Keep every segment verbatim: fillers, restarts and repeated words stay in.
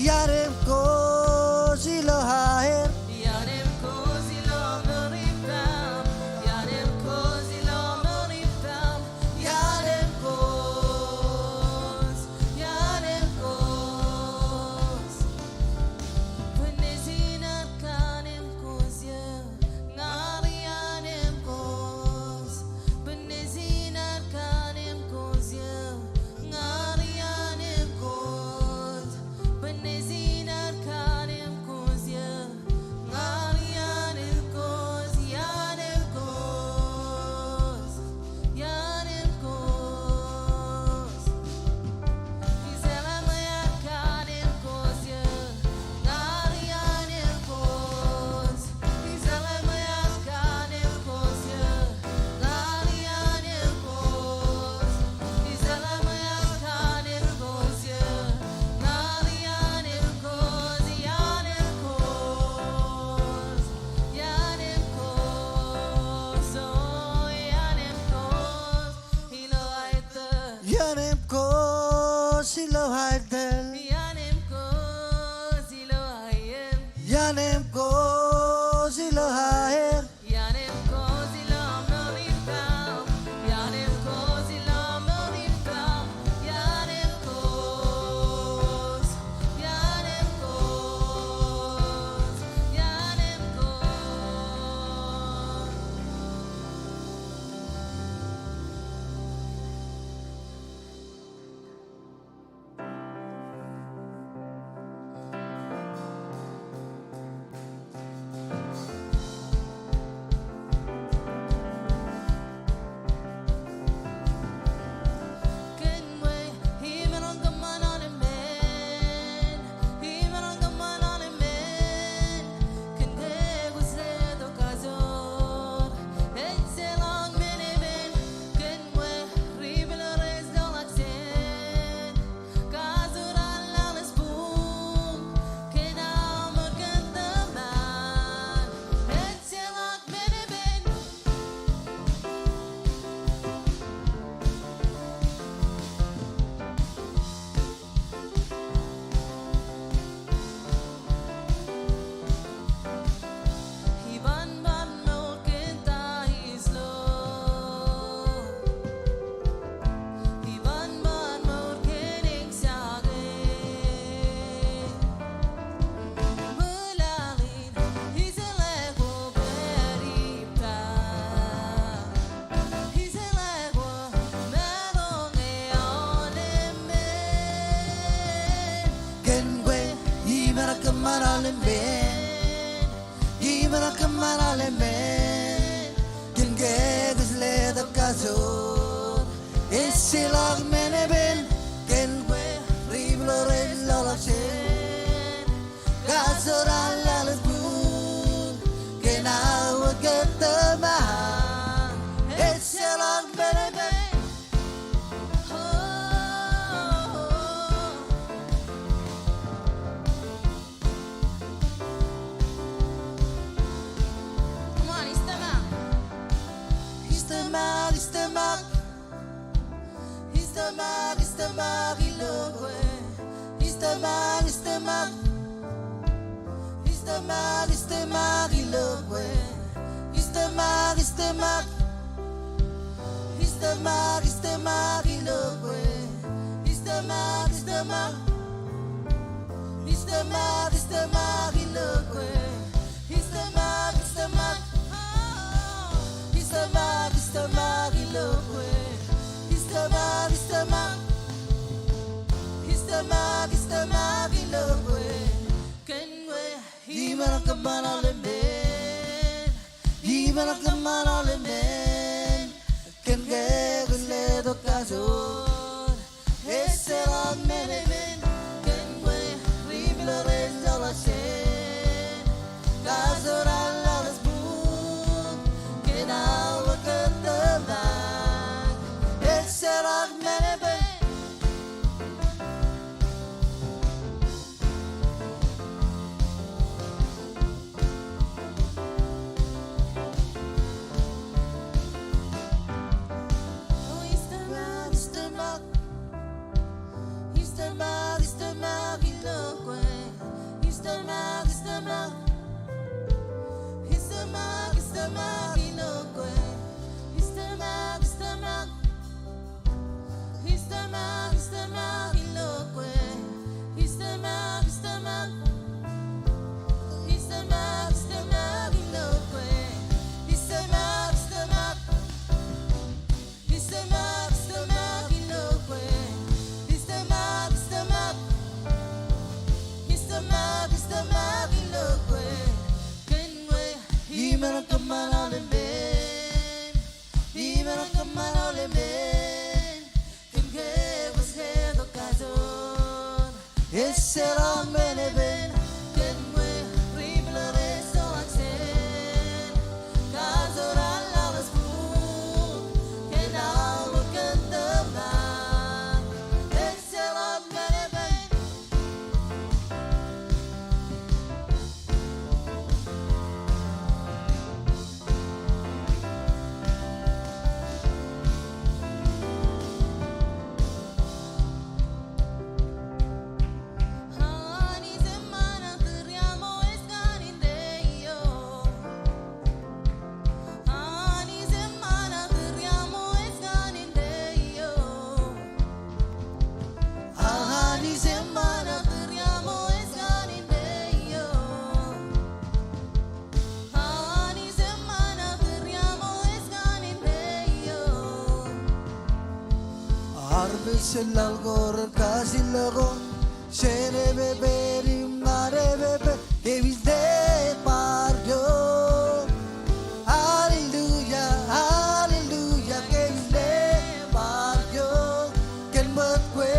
Iaan im kōj ilo aer. Iaan im kōj ilo mour im pañ. Iaan im kōj ilo mour im pañ. Iaan im kōj. Iaan im kōj. Bwinnisin ad kōn im kōj eō. Ña ri iaan im kōj. Bwinnisin ad kōn im kōj eō. Ña ri iaan im kōj. Bwinnisin ad kōn im kōj eō. Ña ri iaan im kōj, iaan im kōj, iaan im kōj. Ijeḷā ṃōj ad kōn im kōj eō. Ña ri iaan im kōj. Iaan im kōj ilo aer. Iaan im kōj ilo aer. Iaan im kōj ilo mour im pañ. Iaan im kōj ilo mour im pañ. Iaan im kōj. Iaan im kōj. Iaan im kōj. Kōn kwe imaroñ kōṃṃan aolepen, imaroñ kōṃṃan aolepen. Kōn kwe kwōj letok kajoor, ejjeḷọk men epen. Kōn kwe ri Blo rej lolọk jān kajoor an Laḷ ej buñ, kōn aō ṃōk kōn tōmak, ejjeḷọk men epen. Iban bar mour kōn ta ij lo. Iban bar mour kōn eñjake. Meḷeḷe in, ijeḷā kwe bōd ippa. Ijeḷā kwe maroñ e aolepen. Kōn kwe imaroñ kōṃṃan aolepen. Imaroñ kōṃṃan aolepen. Kōn ke kwōj letok kajoor, ejjeḷọk men epen. Kōn kwe ri Blo rej lolọk jān kajoor an Laḷ ej buñ, kōn aō ṃōk kōn tōmak, ejjeḷọk men epen. Come on, ij tōmak. Ij tōmak, ij tōmak. Ij tōmak, ij tōmak ilo kwe. Ij tōmak, ij tōmak. Ij tōmak, ij tōmak ilo kwe. Ij tōmak, ij tōmak. Ij tōmak, ij tōmak ilo kwe. Ij tōmak, ij tōmak. Ij tōmak, ij tōmak ilo kwe. Ij tōmak, ij tōmak. Ij tōmak, ij tōmak ilo kwe. Ij tōmak, ij tōmak. Ij tōmak, ij tōmak ilo kwe. Kōn kwe imaroñ kōṃṃan aolepen. Imaroñ kōṃṃan aolepen. Kōn ke kwōj letok kajoor, ejjeḷọk men epen. Kōn kwe ri Blo rej lolọk jān kajoor an Laḷ ej buñ, kōn aō ṃōk kōn tōmak, ejjeḷọk men epen. Armej jen laḷ ko rej kajjitōk ko, jen epepe im ñan epepe, kōmij neeṃ bar eok. Hallelujah, hallelujah, kōmij neeṃ bar eok kōn ṃōt kwe.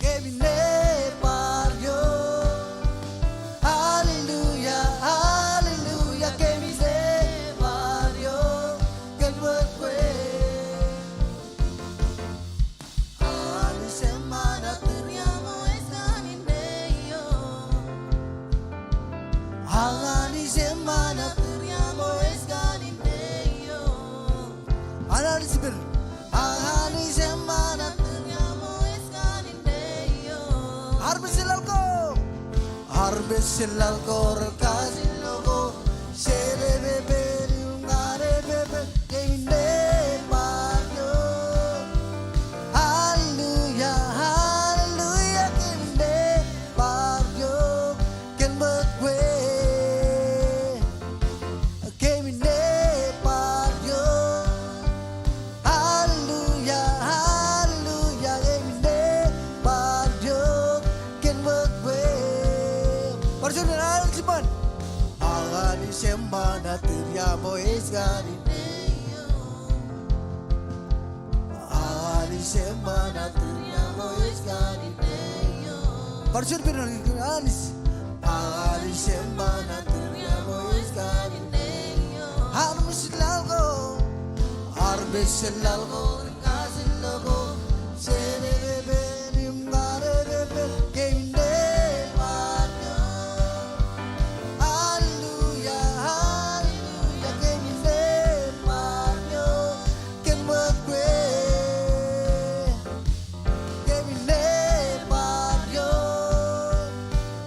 Kōmij neeṃ bar eok. Hallelujah, hallelujah, kōmij neeṃ bar eok kōn ṃōt kwe. Anij eṃṃan a tūriaṃo ej kanooj in deio. Anij eṃṃan a tūriaṃo ej kanooj in deio. Anij eṃṃan. Anij eṃṃan a tūriaṃo ej kanooj in deio. Armej jen laḷ ko. Armej jen laḷ ko rej kajjitōk ko, jen epepe im ñan epepe, kōmij neeṃ bar eok. Hallelujah, hallelujah, kōmij neeṃ bar eok kōn ṃōt kwe. Kōmij neeṃ bar eok. Hallelujah, hallelujah, kōmij neeṃ bar eok kōn ṃōt kwe. Bar juon, Anij eṃṃan. Anij eṃṃan a tūriaṃo ej kanooj in deio. Anij eṃṃan a tūriaṃo ej kanooj in deio. Bar juon pād, Anij. Anij eṃṃan a tūriaṃo ej kanooj in deio. Armej jen laḷ ko. Armej jen laḷ ko rej kajjitōk ko, jen epepe im ñan epepe, kōmij neeṃ bar eok. Hallelujah, hallelujah, kōmij neeṃ bar eok kōn ṃōt kwe. Kōmij neeṃ bar eok.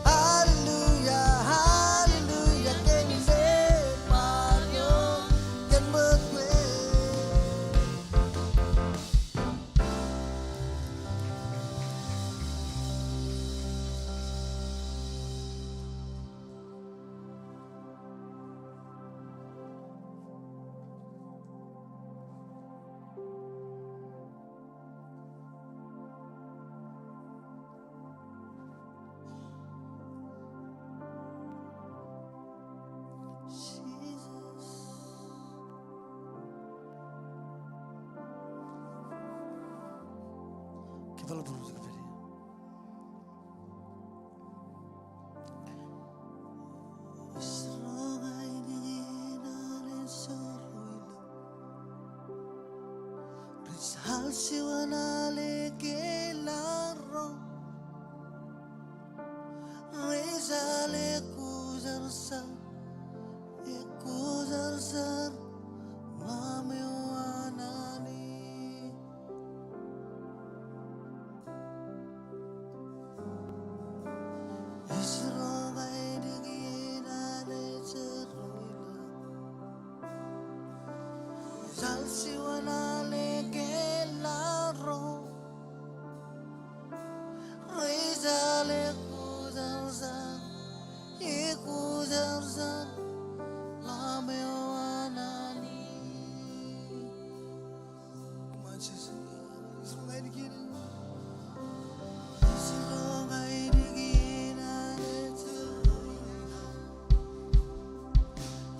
Hallelujah, hallelujah, kōmij neeṃ bar eok kōn ṃōt kwe. Ij al juon al ekōḷaḷro. Rej al ekkujarsar, ekkujarsar Ḷaṃ eo an Anij. Ij roñ ainikien an ej erro ilo. Ij al juon al ekōḷaḷro. Rej al ekkujarsar, ekkujarsar Ḷaṃ eo an Anij. Come on, Jesse. Ij roñ ainikien. Ij roñ ainikien an ej erro ilo.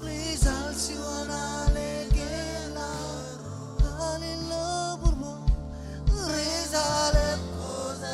Rej al juon al ekōḷaḷro. Al ilo būruon. Rej al ekkujarsar.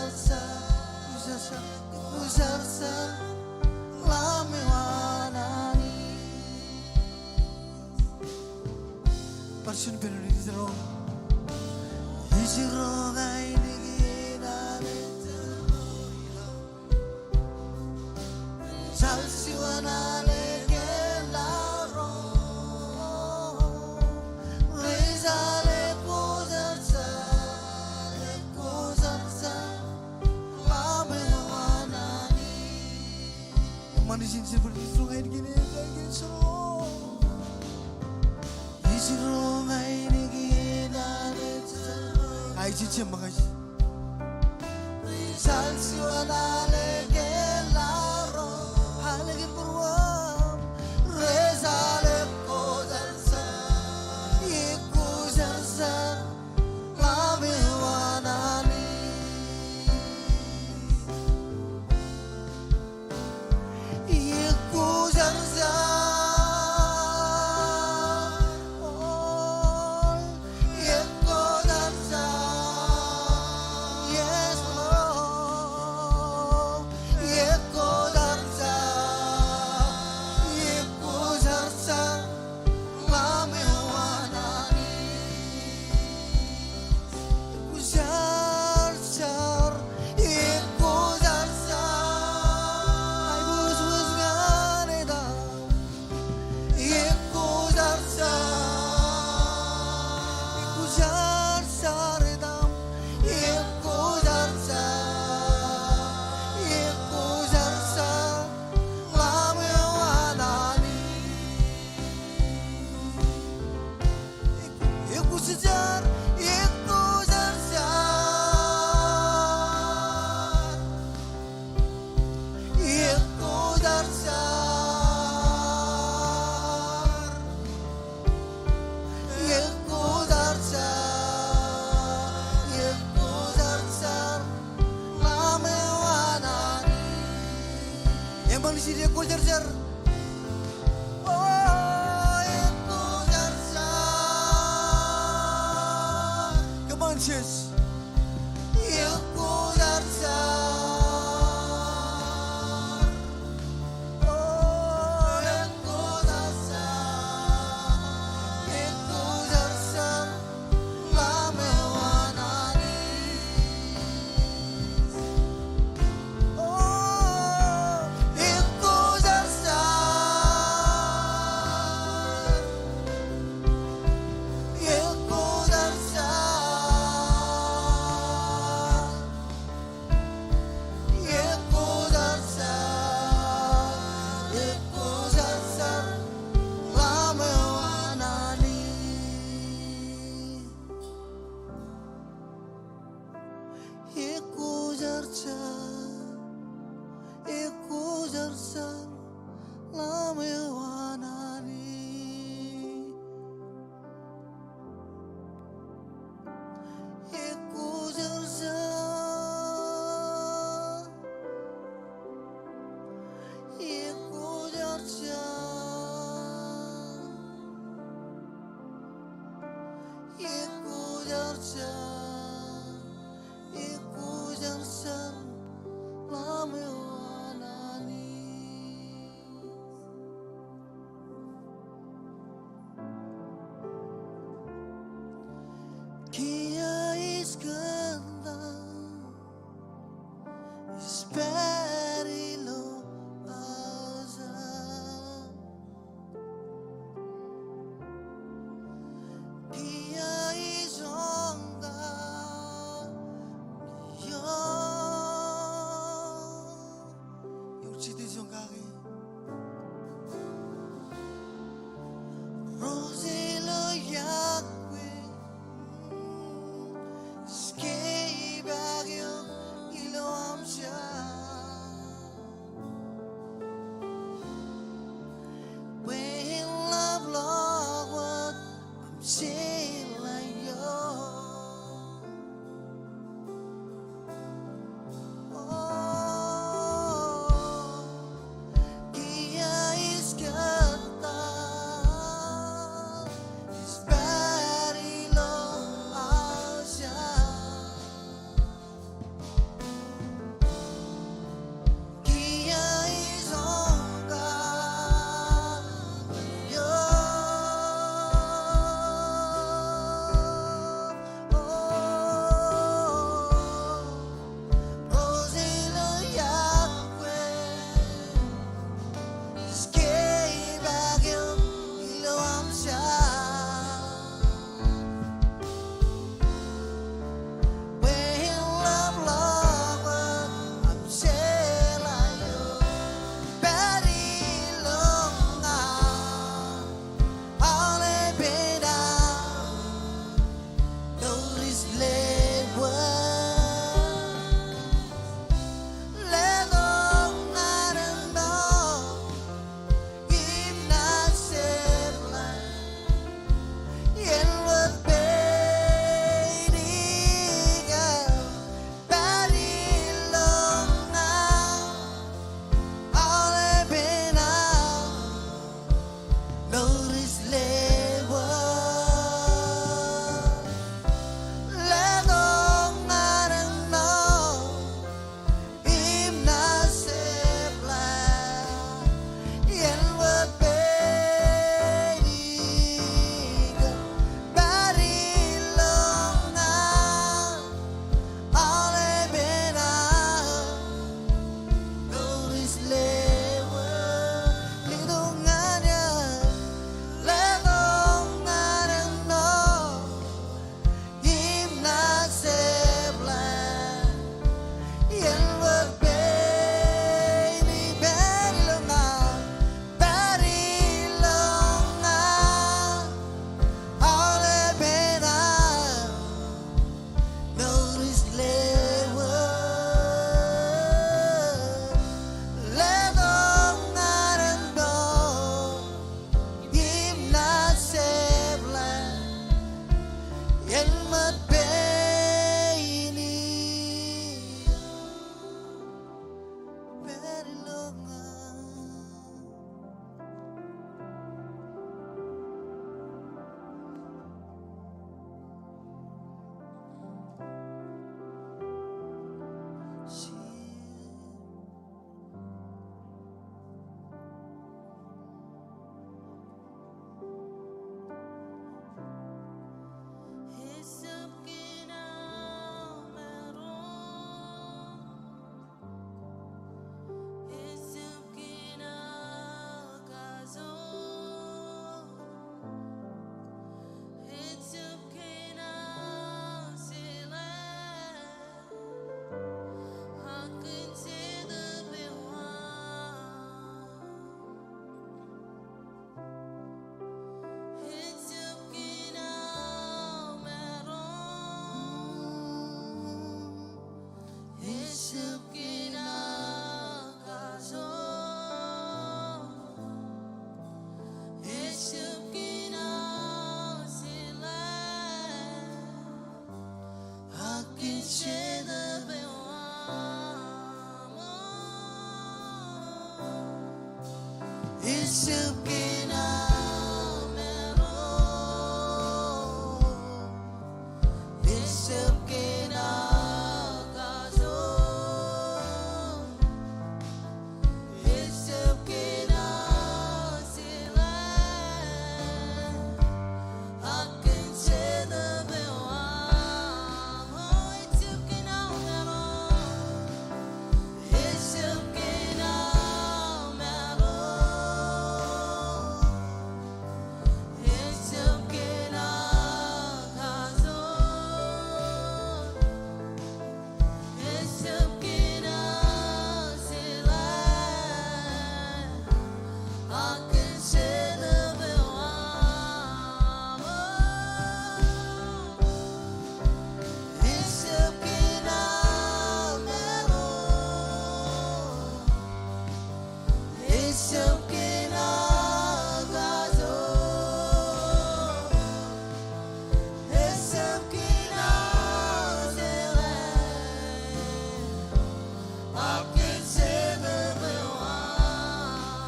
Come on, church.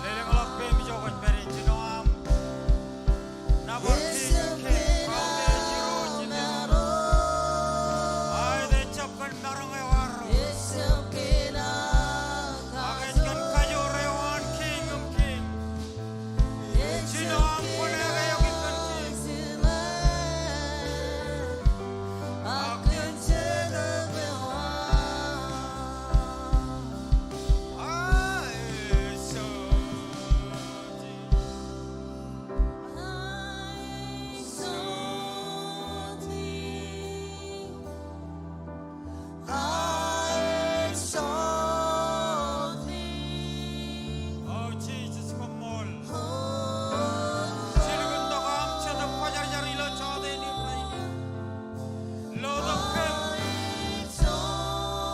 Lelōñḷọk peiṃ ijo kwōj pād ie, jino aṃ nōbar kiiñ kiiñ, kautiej Irooj im Irooj. Aet ejjab kōn maroñ eo arro. Ak ej kōn kajoor eo an kiiñ im kiiñ. Jino aṃ kwōnaaj eok ippān kiiñ. O Jisōs, koṃṃool. Jilkintok aṃ Jetōb Kwōjarjar ilo jọtenin rainin. Lotok kōm.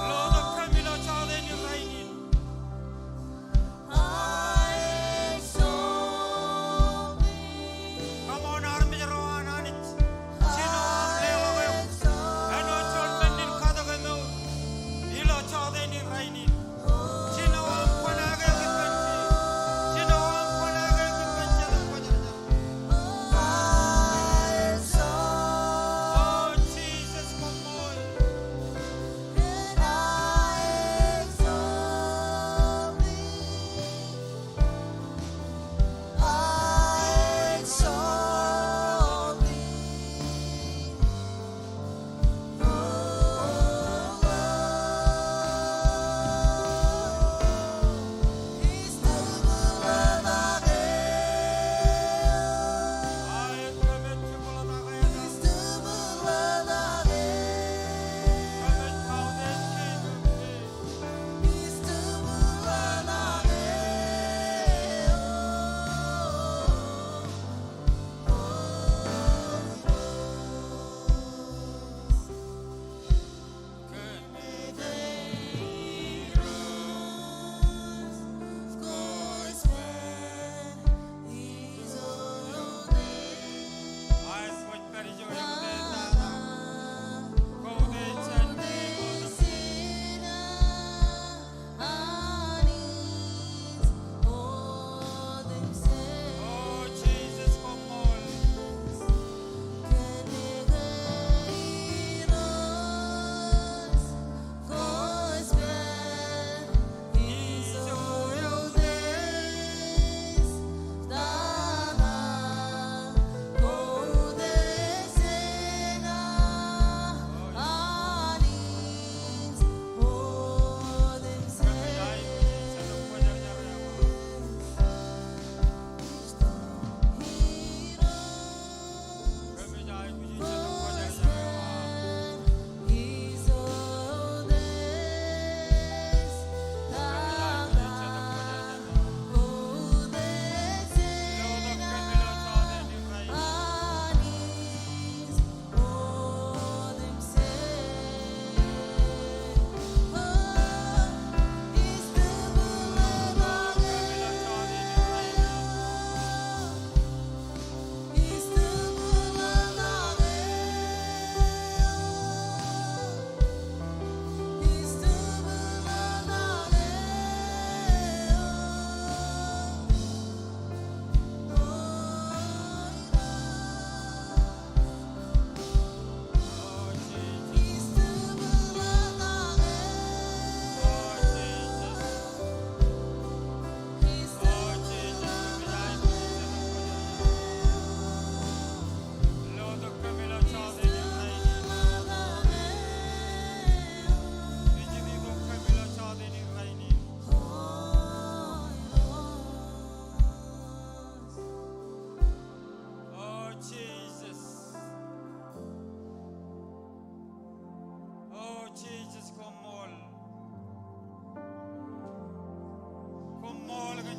Lotok kōm ilo jọtenin rainin. Come on, armej ro an Anij. Jino aṃ leḷọk eok āinwōt juon men in katok emour ilo jọtenin rainin. Jino aṃ kwōnaaj eok ippān kiiñ. Jino aṃ kwōnaaj eok ippān Jetōb Kwōjarjar. O Jisōs, koṃṃool.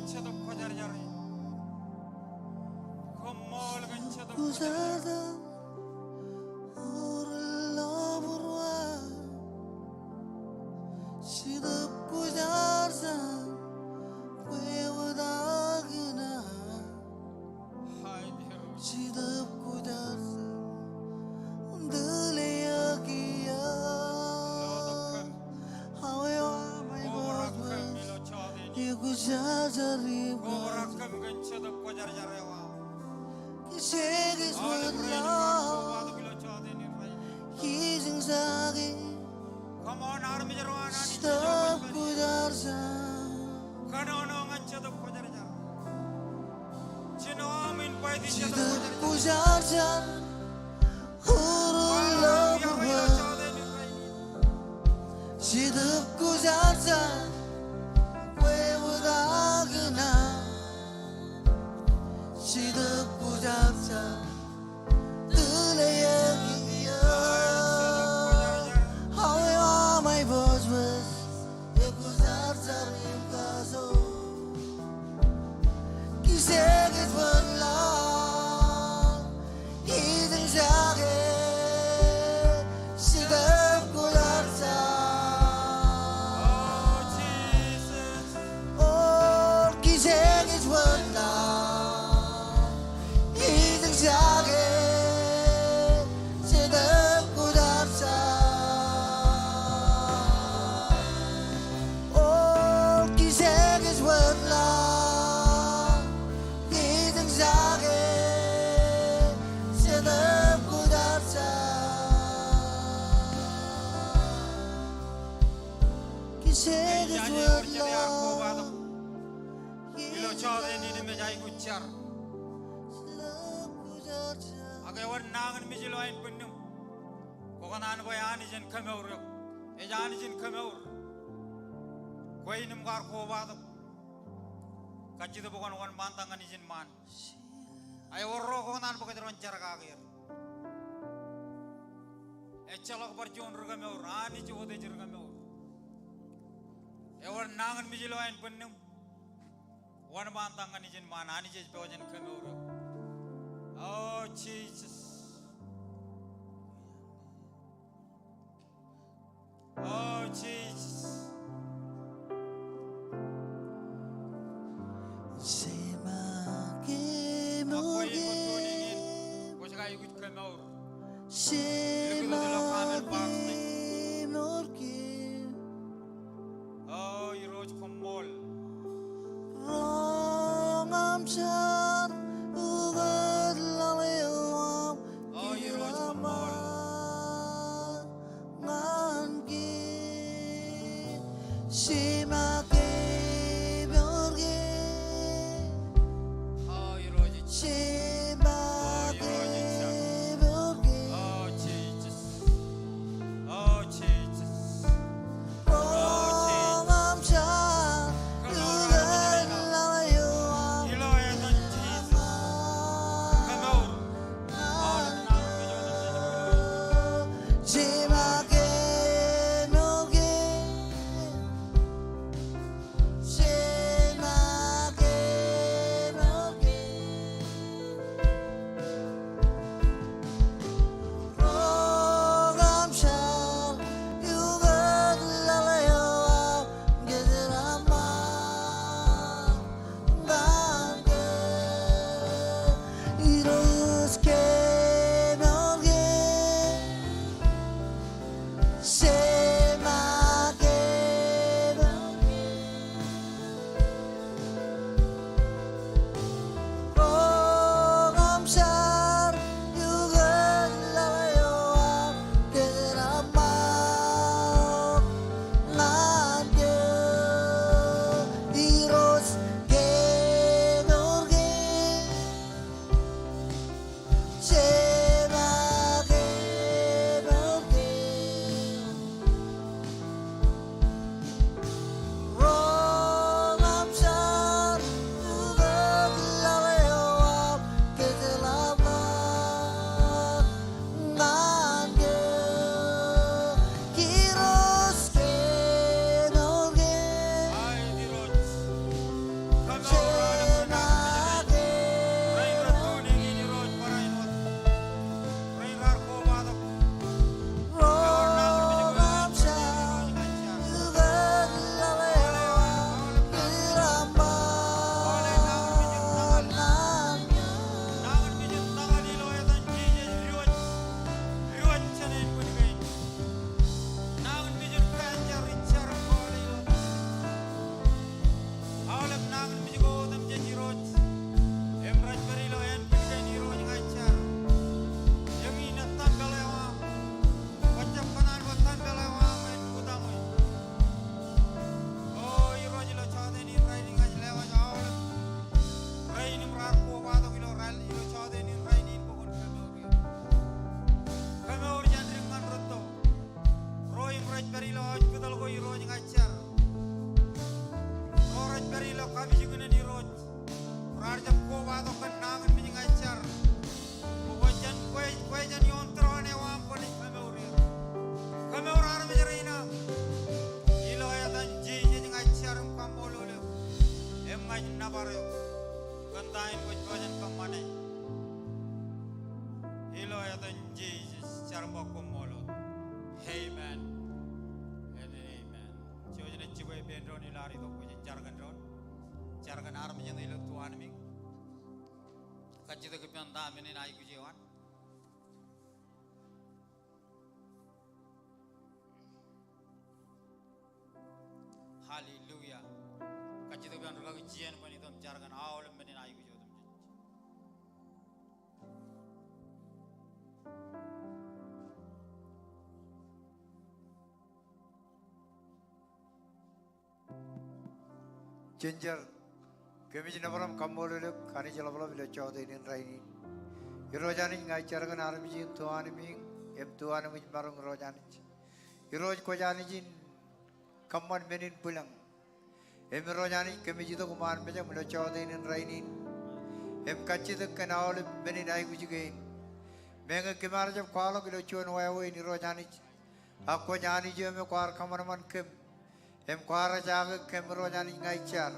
Jetōb Kwōjarjar in. Koṃṃool kōn Jetōb Kwōjarjar. Jetōb Kwōjarjar, kwe wōt ak kōṇaan. Hai, Irooj. Jetōb Kwōjarjar, tōl eok iiō. Lotok kōm. Awe, awe, kobarak kōm ilo jota in. Eok Kwōjarjar im. Kobarak kōm kōn Jetōb Kwōjarjar eo aṃ. Kijeekej wōt lọmọọr. Aolep rein eo kobatok ilo jota in rainin. Kijeekjake. Come on, armej ro an Anij. Jetōb Kwōjarjar. Kōnono ñan Jetōb Kwōjarjar. Jino aṃ invite Jetōb Kwōjarjar. Hallelujah, Lord. Jetōb Kwōjarjar, kwe wōt ak kōṇaan. Jetōb Kwōjarjar, tōl eok iiō. Awe, awe, aolep ro. Kijeekej wōt lọmọọr, kijeekjake, Jetōb Kwōjarjar. O Jisōs. O, kijeekej wōt lọmọọr, kijeekjake, Jetōb Kwōjarjar. O, kijeekej wōt lọmọọr, kijeekjake, Jetōb Kwōjarjar. Kijeekej wōt lọmọọr. Ilo jota in im ej aikuj jar. Ak ewōr nañinmej ilo aenbwinnūṃ. Kwō kōṇaan bwe Anij en kemour eok. Ej Anij in kemour. Kwe in im kwaar kobatok. Kajjitōk bwe kwōn wōnṃaantak ñan ijin ṃaan. Ak ewōr ro kwō kōṇaan bwe kōjro en jar kake er. Ejjeḷọk bar juon ri kemour, Anij wōt ej ri kemour. Ewōr nañinmej ilo aenbwinnūṃ. Wōnṃaantak ñan ijin ṃaan, Anij ej pojak in kemour eok. O Jisōs. O Jisōs. Jema kemour ke. Ak kwe in kwōj tuning in, kwōj aikuj kemour. Jema kemour ke. O Irooj koṃṃool. Roñ aṃ jar ukōt laḷ eo aṃ. O Irooj koṃṃool. Ñan kōj. Jema kemour ke. O Irooj. Jema kemour ke. O Jisōs. O Jisōs. Doon ilo ad itok kwōj jar kōn doon. Jar kōn armej eṇ ilo tuanmiiñ. Kajjitōk ippān ta men in aikuj eo an. Hallelujah. Kajjitōk ippān rūkaki Jien bwe en itok im jar kōn aolep men in aikuj otemjej. Jen jar. Kōmij nōbar im kaṃṃoolol eok Anij ḷapḷap ilo jọteen in rainin. Irooj Anij, ña ij jar kōn armej in tuanmiiñ im tuanmiiñ maroñ, Irooj Anij. Irooj, kwōj Anij in kōṃṃan men in bwilōñ. Im Irooj Anij, kōmij itok iṃaan mejaṃ ilo jọteen in rainin im kajjitōk kōn aolep men in aikuj kein. Meñe kōm ar jab kwaḷọk ilo juon wāween, Irooj Anij, ak kwōj Anij eo me kwaar kōṃanṃan kōm im kwaar ejaake kōm, Irooj Anij, ña ij jar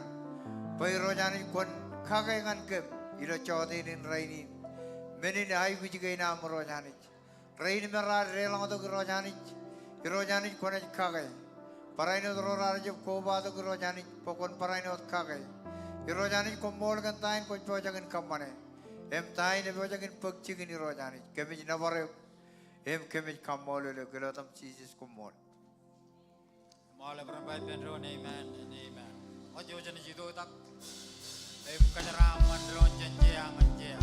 bwe Irooj Anij kwōn kake ñan kōm ilo jọteen in rainin. Men in aikuj kein aṃ, Irooj Anij, rein me raar deḷọñtok, Irooj Anij, Irooj Anij kwōnaaj kake. Barāinwōt ro raar jab kobatok, Irooj Anij, bwe kwōn barāinwōt kake. Irooj Anij, koṃṃool kōn ta in kwōj pojak in kōṃṃane im ta in epojak in bōk jikin, Irooj Anij. Kōmij nōbar eok im kōmij kaṃṃoolol eok ilo etaṃ Jisōs, koṃṃool. Im aolep ren ba ippān doon amen and amen. Eo jen jitoktak im kōjeraaṃṃan doon jān jea ñan jea.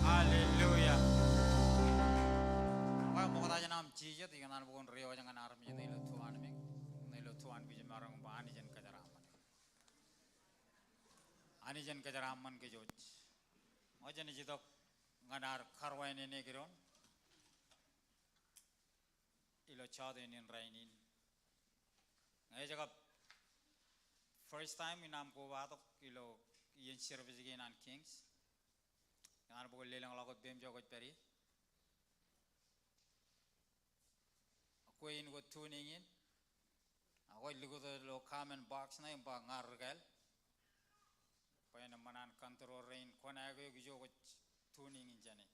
Hallelujah. Ṃokta jān aṃ jijet, ikōṇaan bwe kwōn reiwōj ñan armej eṇ ilo tuanmiiñ, ilo tuanmiiñ maroñ bwe Anij en kōjeraaṃṃan. Anij en kōjeraaṃṃan kōj wōj. Eo jen jitoktak ñan ad karuwainene kōj doon ilo jọteen in rainin. Ñe ej kab first time in aṃ kobatok ilo iien service kein an Kings, ikōṇaan bwe kwōn lelōñḷọk wōt peiṃ ijo kwōj pād ie. Ak kwe in kwōj tuning in, ak kwōj likūt ilo comment box ṇe im ba ña rikāāl. Bwe en eṃṃan an control rein kōṇaan eok ijo kwōj tuning in jāne.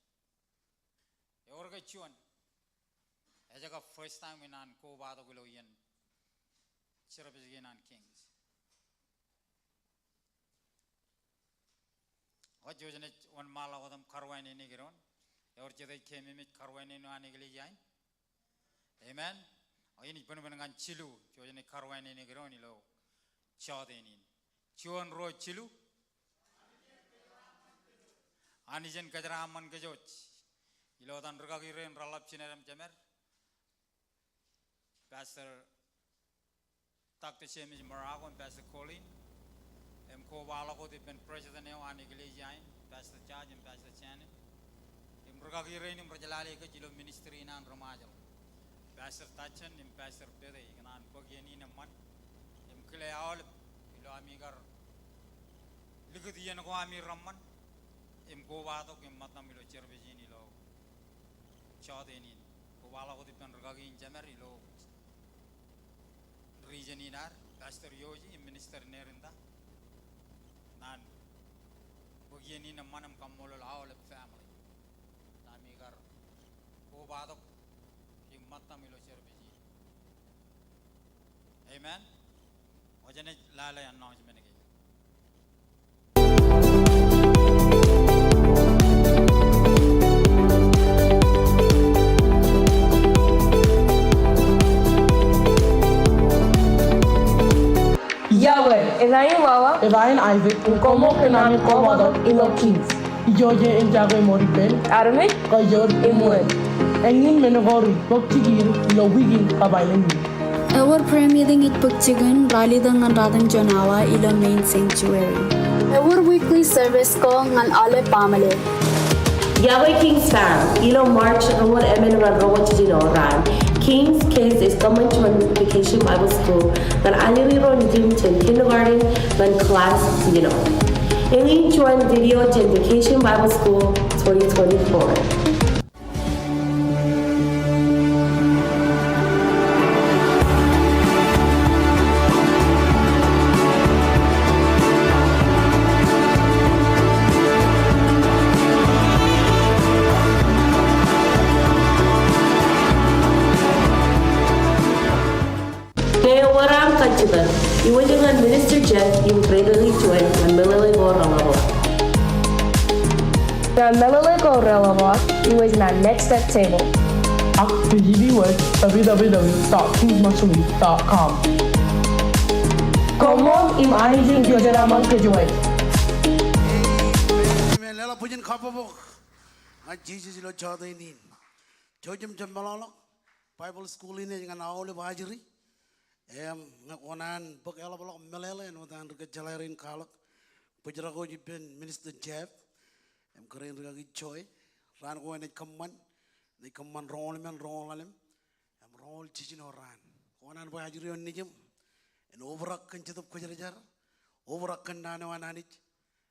Ewōr ke juon? Ej Ej first time in an kobatok ilo iien service kein an Kings. Ak jej wōnṃaanḷọk wōt im karuwainene kōj doon. Ewōr jete ej keememej karuwainene an eklejia in? Amen. Ak inaaj bōnbōn ñan jilu, jej wōnṃaanḷọk karuwainene kōj doon ilo jọteen in. Juon, ruo, jilu. Anij en kōjeraaṃṃan kōj wōj ilo etan rūkaki rein reḷap jined im jemed, Pastor Doctor James Morocco im Pastor Colleen, im kobaḷọk wōt ippān president eo an eklejia in, Pastor George im Pastor Janet, im rūkaki rein im rej lale kōj ilo ministry in an ri Ṃajeḷ, Pastor Tachen im Pastor Pete, ikōṇaan bōk iien in eṃṃan im kile aolep ilo ami kar likūt iien ko ami reṃṃan im kobatok im ṃōttan ilo service in ilo jọteen in. Kobaḷọk wōt ippān rūkaki in jemed ilo region in ad, Pastor Yoji im Minister Nerinda, ñan bōk iien in eṃṃan im kaṃṃoolol aolep family ilo ami kar kobatok im ṃōttan ilo service in. Amen. Ak jenaaj lale announcement kein. Iọkwe, etan in Wawa. Etan in Isaac. Koṃṃool kōn ami kobatok ilo Kings. Ijoje en jako eṃool ippān armej, kajjojo im wōt. Eñin men ko rej bōk jikin ilo wiik in kab aelōñ in. Ewōr prayer meeting ej bōk jikin ralitōk ñan ratimjuon awa ilo main sanctuary. Ewōr weekly service ko ñan aolep baaṃle. Iọkwe Kings fam, ilo March, ewōr emān ñan roñoul jiljino raan. Kings Kids ej kōṃṃan juon Vacation Bible School ñan ālikin ro nejim jān kindergarten ñan class jiljino. Eñin juon video jān Vacation Bible School twenty twenty-four. Ñe ewōr aṃ kajjitōk, iwōj ñan Minister Jeff im kōrā ri juon ñan meḷeḷe ko reḷapḷọk. Ñan meḷeḷe ko reḷapḷọk, iwōj ñan Next Step Table. Ak visit iwōj W W W dot kingsmachuli dot com. Koṃṃool im Anij en kōjeraaṃṃan kōj wōj. Amen. Leḷọk bwijin kabbokbok ñan Jisōs ilo jọteen in. Jouj im jab meḷọkḷọk. Bible school in ej ñan aolep ajri. Im ñe kwō naan bōk eḷapḷọk meḷeḷe āinwōt an ri kōjjeḷā rein kwaḷọk, bōjrak wōj ippān Minister Jeff im kōrā in rūkaki Joy. Raan ko enaaj kōṃṃan, enaaj kōṃṃan roñoul emān, roñoul ḷalem im roñoul jiljino raan. Kwō naan bwe ajri eo nejim en obrak kōn Jetōb Kwōjarjar, obrak kōn naan eo an Anij,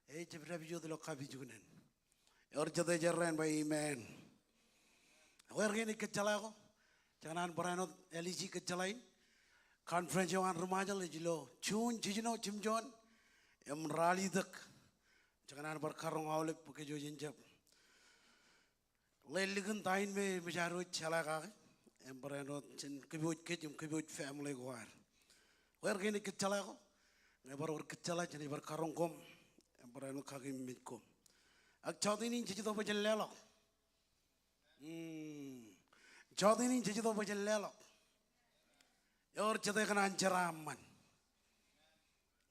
ej jab dāpij wōt ilo kapijuknen. Ewōr jete ej errā en ba amen? Ewōr kein ej kōjjeḷā ko? Jekōṇaan barāinwōt L E C kōjjeḷā in. Conference eo an ri Ṃajeḷ ej ilo June jiljino jimjuon im ralitōk. Jekōṇaan bar karoñ aolep bwe kōj jen jab ḷeḷḷọk in ta in me, me jaar wōj jeḷā kake im barāinwōt jen kōpooj kōj im kōpooj family ko ad. Ewōr kein ej kōjjeḷā ko? Ñe bar wōr kōjjeḷā, jenaaj bar karoñ koṃ im barāinwōt kakememej koṃ. Ak jọteen in jej itok bwe jen leḷọk. Hmm. Jọteen in jej itok bwe jen leḷọk. Ewōr jete kōṇaan jeraaṃṃan?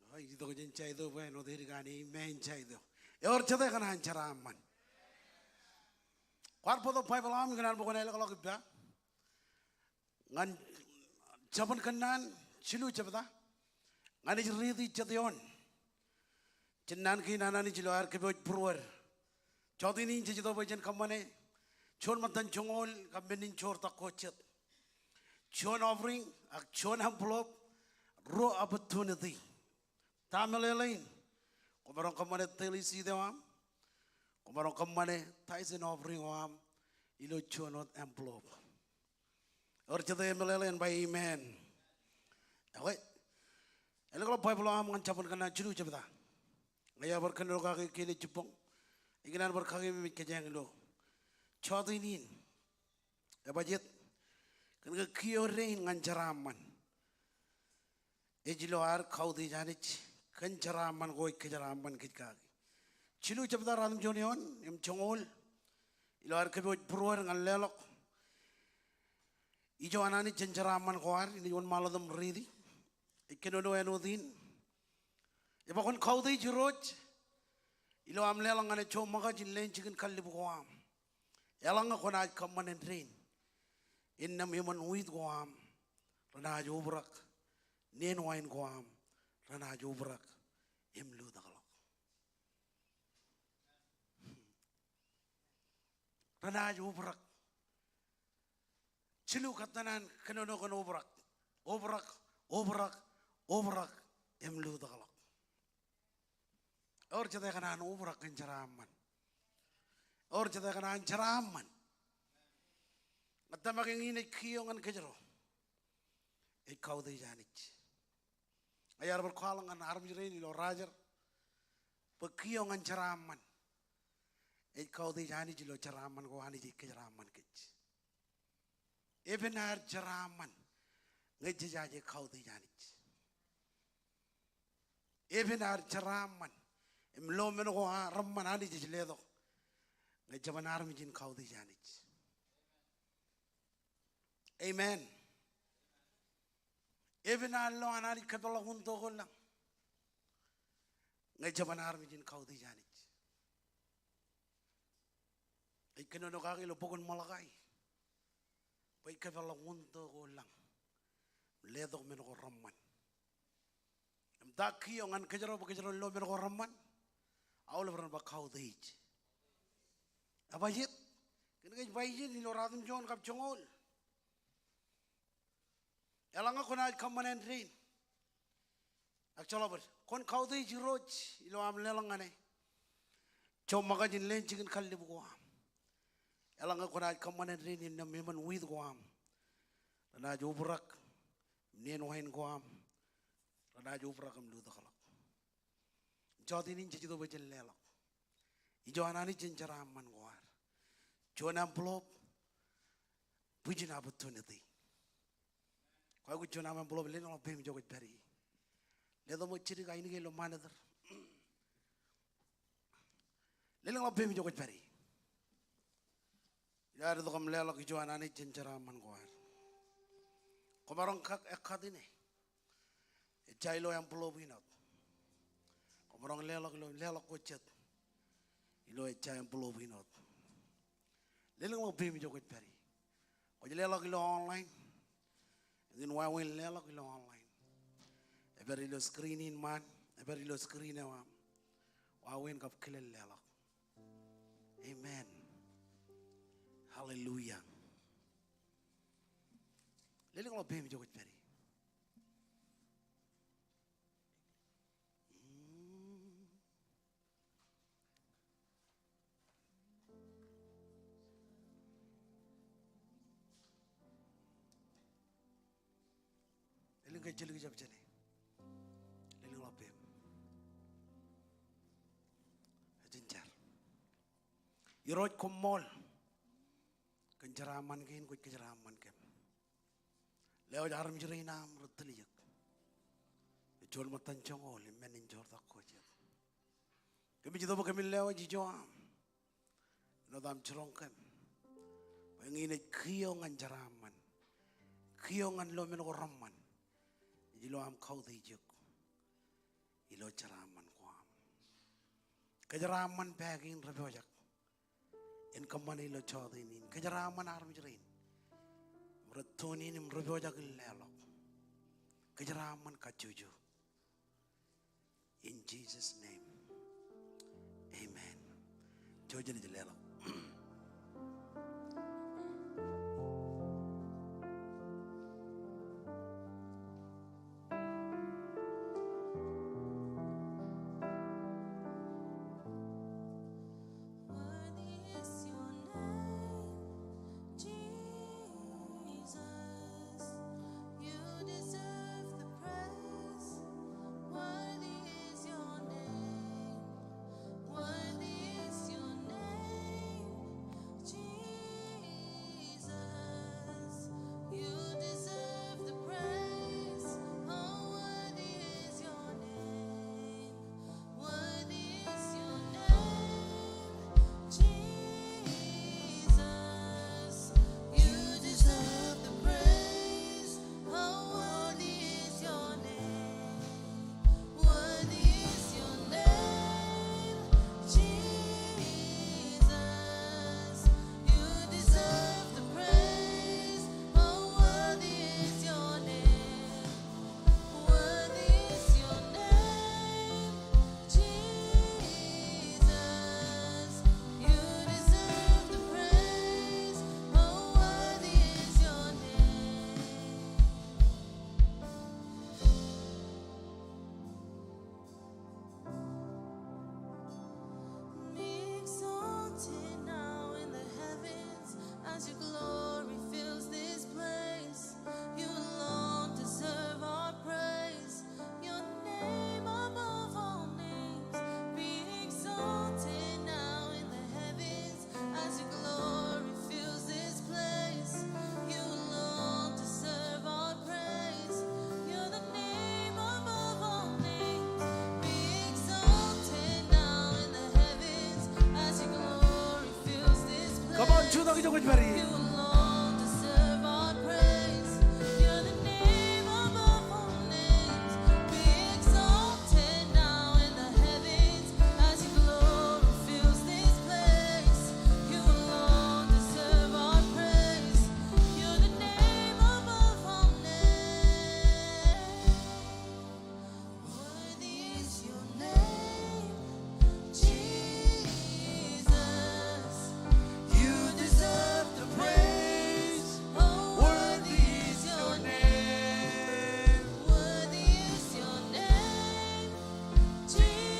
O, itok jān side eo bwe āinwōt edik an amen side eo. Ewōr jete kōṇaan jeraaṃṃan? Kwaar bōktok Baibōḷ eo aṃ, ikōṇaan bwe kwōn ālọkḷọk ippa ñan Jabōn Kōnnaan jilu jebta. Ñan ej riiti jet eoon jān naan kein an Anij ilo aer kōpooj būruod. Jọteen in jej itok bwe jen kōṃṃane juon ṃōttan joñoul kab men in joor tok ko jet. Juon offering ak juon envelope, ruo opportunity. Ta meḷeḷein? Kwōmaroñ kōṃṃane daily seed eo aṃ. Kwōmaroñ kōṃṃane tithe and offering eo aṃ ilo juon wōt envelope. Ewōr jete emeḷeḷe en ba amen? Okay. Ālọkḷọk Baibōḷ eo aṃ ñan Jabōn Kōnnaan jilu jebta. Ñe iar bar kōnono kake kiin ej jibboñ, ikōṇaan bar kakememej kōjeañ ilo jọteen in. Ebajet Kiiō dein ñan jeraaṃṃan ej ilo ad kautiej Anij kōn jeraaṃṃan ko ej kōjeraaṃṃan kōj kaki. Jilu jebta ratimjuon eoon im joñoul ilo ad kōpooj būruod ñan leḷọk ijo an Anij jān jeraaṃṃan ko ad. Inaaj wōnṃaanḷọk im riiti. Ej kōnono āinwōt in. Ej ba, kwōn kautiej Irooj ilo aṃ leḷọk ñan e joṃṃakaj in leen jikin kallib ko aṃ. Eḷaññe kwōnaaj kōṃṃan āindein, innām eṃṃan wiit ko aṃ renaaj obrak, neen wain ko aṃ renaaj obrak im lutōkḷọk. Renaaj obrak. Jilu kōttan an kōnono kōn obrak. Obrak, obrak, obrak im lutōkḷọk. Ewōr jete kōṇaan obrak kōn jeraaṃṃan? Ewōr jete kōṇaan jeraaṃṃan? Ña ij tōmak eñin ej kiiō ñan kōjro ej kautiej Anij. Ña iar bar kwaḷọk ñan armej rein ilo Rochester bwe kiiō ñan jeraaṃṃan ej kautiej Anij ilo jeraaṃṃan ko Anij ej kōjeraaṃṃan kōj. Epen ad jeraaṃṃan ñe jejaje kautiej Anij. Epen ad jeraaṃṃan im lo men ko a reṃṃan Anij ej letok ñe jeban armej in kautiej Anij. Amen. Epen ad lo an Anij kōpeḷḷọk wūntō ko lañ ñe jeban armej in kautiej Anij. Ej kōnono kaki ilo bok in Malakai bwe ej kōpeḷḷọk wūntō ko lañ im letok men ko reṃṃan. Im ta kiiō ñan kōjro bwe kōjro en lo men ko reṃṃan? Aolep ren ba kautiej. Ebajjeet? Kōn ke ej ba ijin ilo ratimjuon kab joñoul. Eḷaññe kwōnaaj kōṃṃan āindein, ak joḷọk bōd, kwōn kautiej Irooj ilo aṃ leḷọk ñan e joṃṃakaj in leen jikin kallib ko aṃ. Eḷaññe kwōnaaj kōṃṃan āindein, innām eṃṃan wiit ko aṃ renaaj obrak, neen wain ko aṃ renaaj obrak im lutōkḷọk. Jọteen in jej itok bwe jen leḷọk ijo an Anij jān jeraaṃṃan ko ad. Juon envelope, bwijin opportunity. Kwaikuj juon aṃ envelope, lelōñḷọk peiṃ ijo kwōj pād ie. Letok ṃōk jidik ainikien ilo ṃanit er. Lelōñḷọk peiṃ ijo kwōj pād ie. Ilo ad itok im leḷọk ijo an Anij jān jeraaṃṃan ko ad. Kwōmaroñ kak ekkat ine. Ejja ilo envelope in wōt. Kwōmaroñ leḷọk ilo, leḷọk ko jet ilo ejja envelope in wōt. Lelōñḷọk peiṃ ijo kwōj pād ie. Kwōj leḷọk ilo online. Eñin wāween leḷọk ilo online. Epād ilo screen in ṃaan, epād ilo screen eo aṃ. Wāween kab kilen leḷọk. Amen. Hallelujah. Lelōñḷọk peiṃ ijo kwōj pād ie. Elōñ ke ej jelōk jab jāne. Lelōñḷọk peiṃ. Jen jar. Irooj, koṃṃool kōn jeraaṃṃan kein kwōj kōjeraaṃṃan kōm. Lewōj armej rein aṃ rej tiljek. Ej juon ṃōttan joñoul im men in joortak ko jet. Kōmij itok bwe kōmin lewōj ijo aṃ āinwōt aṃ jiroñ kōm. Bwe eñin ej kiiō ñan jeraaṃṃan. Kiiō ñan lo men ko reṃṃan. Ej ilo aṃ kautiej eok ilo jeraaṃṃan ko aṃ. Kōjeraaṃṃan pā kein rej pojak in kōṃṃane ilo jọteen in. Kōjeraaṃṃan armej rein im rej tune in im rej pojak in leḷọk. Kōjeraaṃṃan kajjojo. In Jesus' name. Amen. Jouj im leḷọk. Worthy is your name, Jesus. You deserve the praise. Worthy is your name. Worthy is your name. Jutak ijo kwōj pād ie. You alone deserve our praise. You're the name above all names. Be exalted now in the heavens as your glory fills this place. You alone deserve our praise. You're the name above all names. Worthy is your name, Jesus. You deserve the praise. Oh, worthy is your name. Worthy is your name, Jesus.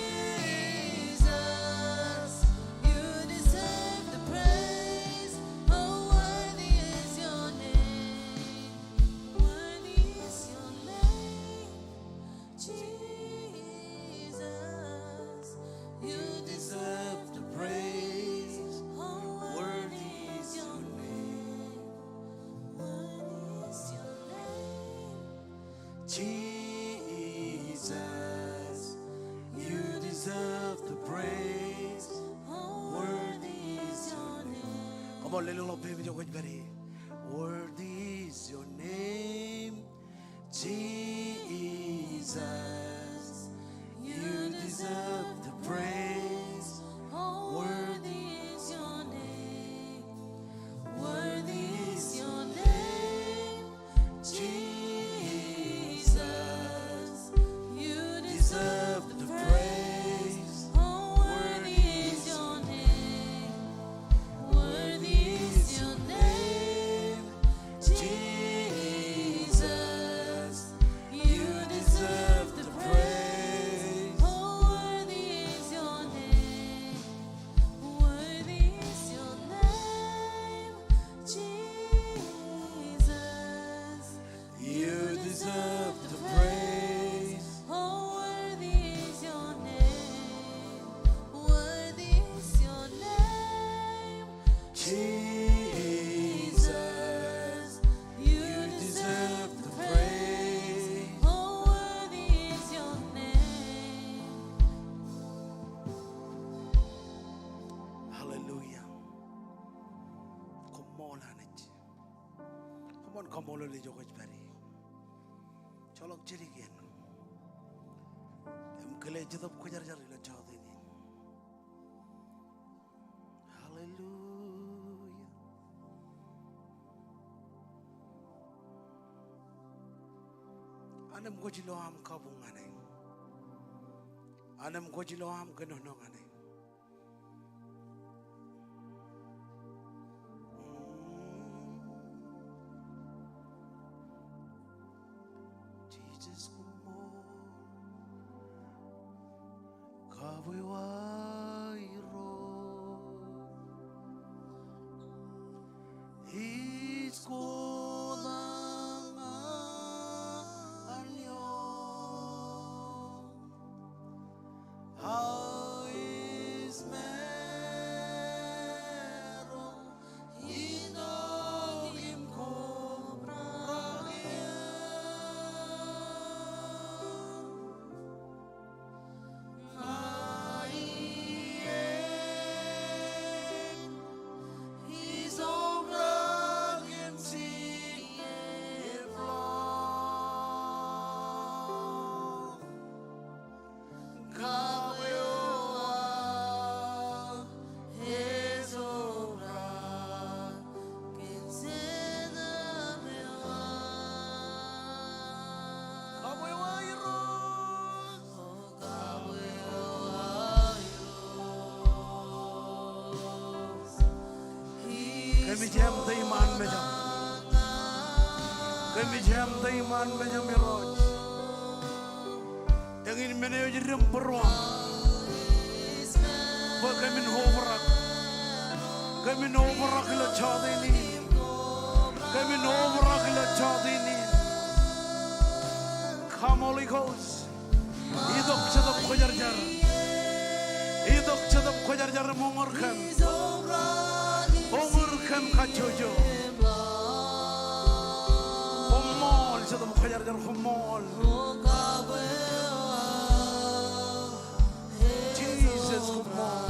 You deserve the praise. Oh, worthy is your name. Worthy is your name, Jesus, you deserve the praise. Oh, worthy is your name. Worthy is your name, Jesus, you deserve the praise. Oh, worthy is your name. Come on, lelōñḷọk peiṃ ijo kwōj pād ie. Worthy is your name, Jesus, you deserve the praise. Oh, worthy is your name. Worthy is your name, Jesus. You deserve the praise. Oh, worthy is your name. Worthy is your name, Jesus. You deserve the praise. Oh, worthy is your name. Worthy is your name, Jesus. You deserve the praise. Oh, worthy is your name. Worthy is your name, Jesus. You deserve the praise. Oh, worthy is your name. Hallelujah. Koṃṃool Anij. Come on, koṃṃool ijo kwōj pād ie. Joḷọk jidik iien im kile Jetōb Kwōjarjar ilo jọteen in. Hallelujah. An im kwōj lo aṃ kabuñ ñan e. An im kwōj lo aṃ kōnono ñan e. Jesus, koṃṃool. Kabwiwa Irooj. Ij kotak ñan eok. Aō ij maro itok im kobrak eō. Ña iien ij obrak im jijet ḷọk. Kabwiwa eo aō ej obrak kōn Jetōb eo aō. Kabwiwa Irooj. Kōmij eṃṃan iṃaan mejaṃ. Kōmij eṃṃan iṃaan mejaṃ Irooj. Eñin men eo ej dim būruōṃ bwe kōmin obrak. Kōmin obrak ilo jọteen in. Kōmin obrak ilo jọteen in. Come, Holy Ghost. Itok Jetōb Kwōjarjar. Itok Jetōb Kwōjarjar im uñūr kōm. Uñūr kōm kajjojo. Koṃṃool Jetōb Kwōjarjar, koṃṃool. Jesus, koṃṃool.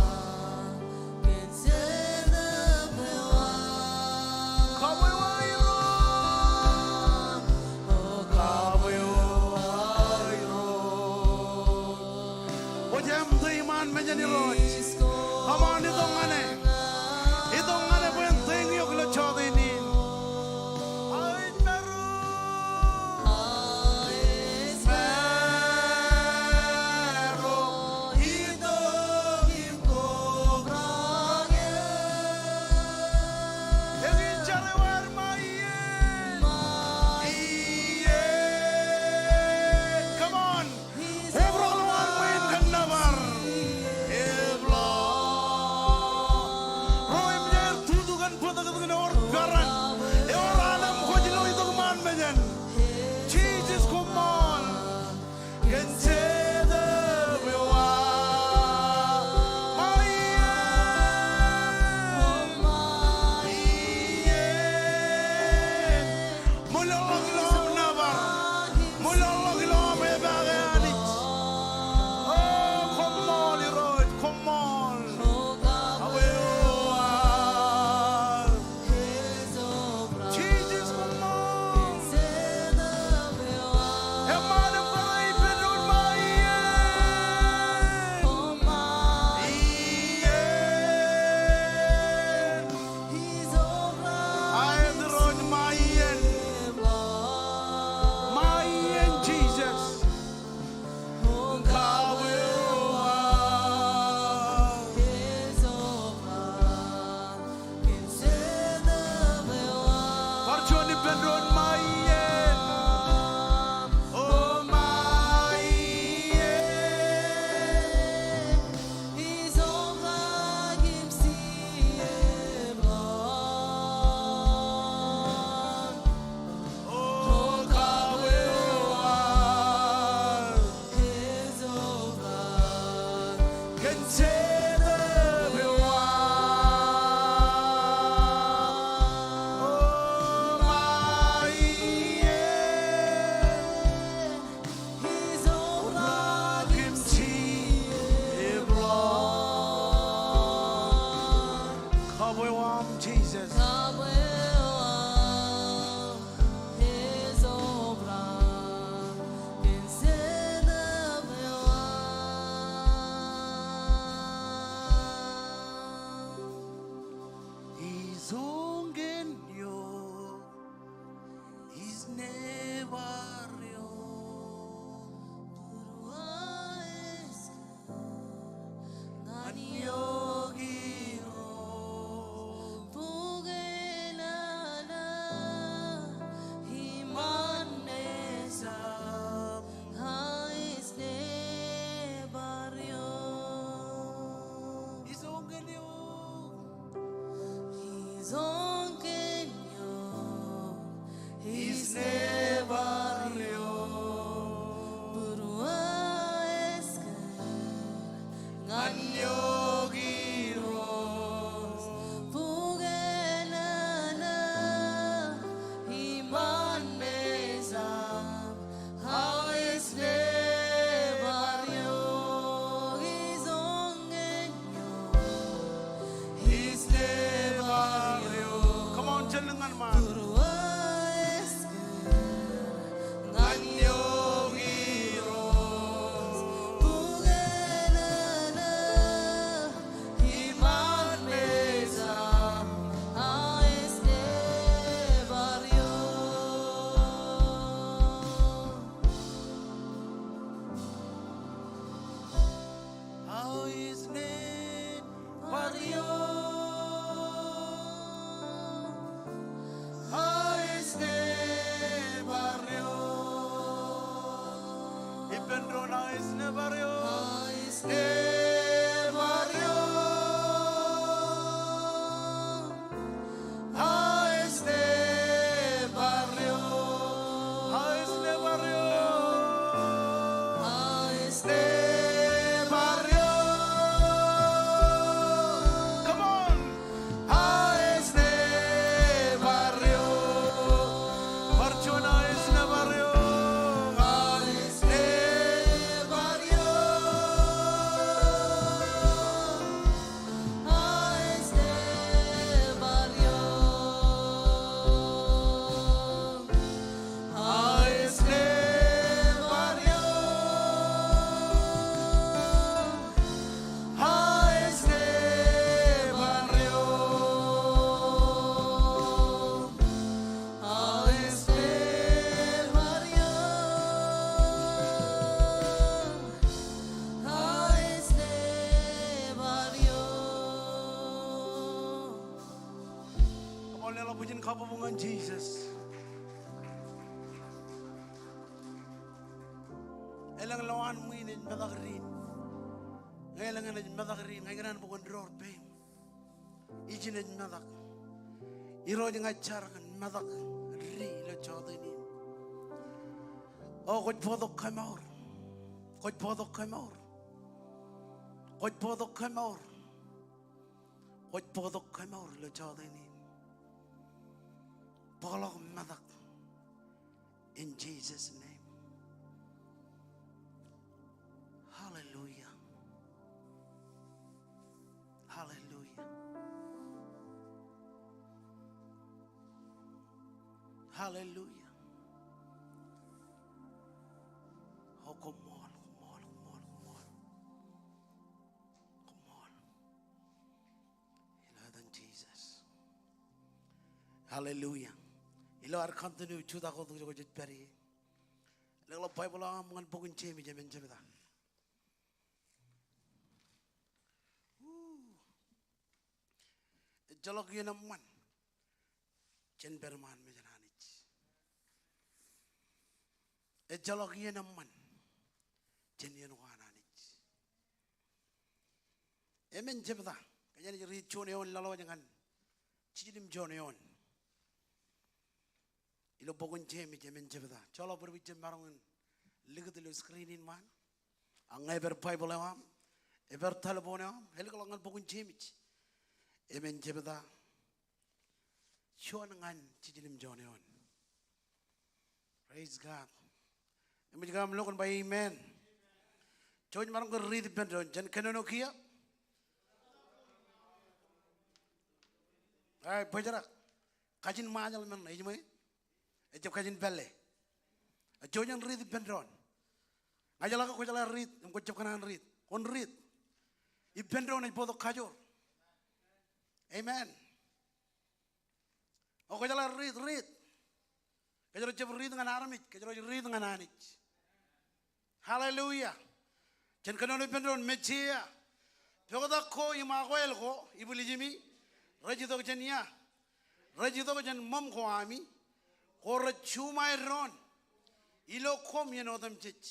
Būruō eskar ñan Irooj, bukōn nana iṃaan Mejam, aō ej nebar eok, ijoññe Come on, jān ḷōñ ñan ṃaan. Aō ej nebar eok. Aō ej nebar eok. Ippān doon, aō ej nebar eok. Aō ej nebar eok. Aō ej nebar eok. Aō ej nebar eok. Aō ej nebar eok. Come on. Aō ej nebar eok. Bar juon, aō ej nebar eok. Aō ej nebar eok. Come on, leḷọk bwijin kabbokbok ñan Jisōs. Elōñ lowaan ṃwiin ej metak diin. Ñe elōñ eṇ ej metak diin, ña ikōṇaan bwe kwōn door peiṃ. Ijin ej metak. Irooj, ña ij jar kōn metak di ilo jọteen in. O, kwōj bōktok kamour. Kwōj bōktok kamour. Kwōj bōktok kamour. Kwōj bōktok kamour ilo jọteen in. Bōkḷọk metak. In Jesus' name. Hallelujah. Hallelujah. Hallelujah. O, koṃṃool, koṃṃool, koṃṃool, koṃṃool. Koṃṃool. Ilo etan Jisōs. Hallelujah. Ilo ad continue jutak wōt kōj kwōj pād ie, leḷọk Baibōḷ eo aṃ ñan bok in Jemes emān jebta. Woo. Ejjeḷọk iien eṃṃan jān pād ṃaan mejān Anij. Ejjeḷọk iien eṃṃan jān iien ko an Anij. Emān jebta, kōjeañ riit juon eoon laḷ wōj ñan jiljilimjuon eoon. Ilo bok in Jemes emān jebta. Joḷọk bōd eo ijjab maroñ in likūt ilo screen in ṃaan. Ak ñe epād Baibōḷ eo aṃ, epād telephone eo aṃ, elikḷọk ñan bok in Jemes emān jebta. Juon ñan jiljilimjuon eoon. Praise God. Eṃōj ke aṃ lo kōn ba amen? Jouj maroñ ke riit ippān doon, jān kōnono kiiō. Ai, bōjrak. Kajin Ṃajeḷ men ej ṃōj. Ejjab kajin pālle. Jouj jen riit ippān doon. Ña ijeḷā ke kwōjeḷā riit im kwōjjab kōṇaan riit, kwōn riit. Ippān doon ej bōktok kajoor. Amen. O, kwōjeḷā riit, riit. Kōjro jab riit ñan armej, kōjro riit ñan Anij. Hallelujah. Jen kōnono ippān doon, Messiah, poktak ko im akwāāl ko ibwiljimi, rej itok jān ia? Rej itok jān ṃōṃ ko ami. Ko rej juṃae doon ilo koṃ iien otemjej.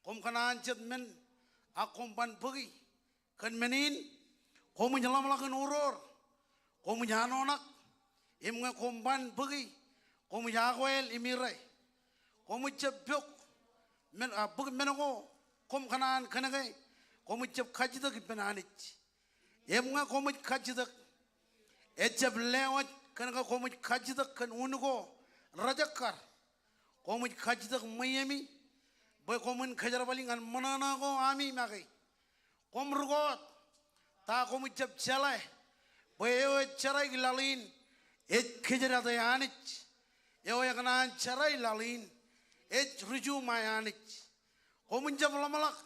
Koṃ kōṇaan jet men, ak koṃ ban bōki. Kōn men in, koṃij ḷōmṇak in uroor, koṃij anoṇak, im ñe koṃ ban bōki, Koṃij akwāāl im ire. Koṃij jab pok men, a, bōk men ko koṃ kōṇaan kōnke koṃij jab kajjitōk ippān Anij. Im ñe koṃij kajjitōk, ejjab lewōj kōnke koṃij kajjitōk kōn un ko rejekkar. Koṃij kajjitōk ṃweiemi bwe koṃwin kōjerbali ñan ṃōṇōṇō ko ami make. Koṃ rūkoot, ta koṃij jab jeḷā bwe eo ej jeraik laḷ in ej kōjdate Anij, eo ekōṇaan jerai laḷ in ej ri-juṃae Anij. Koṃwin jab ḷōmṇak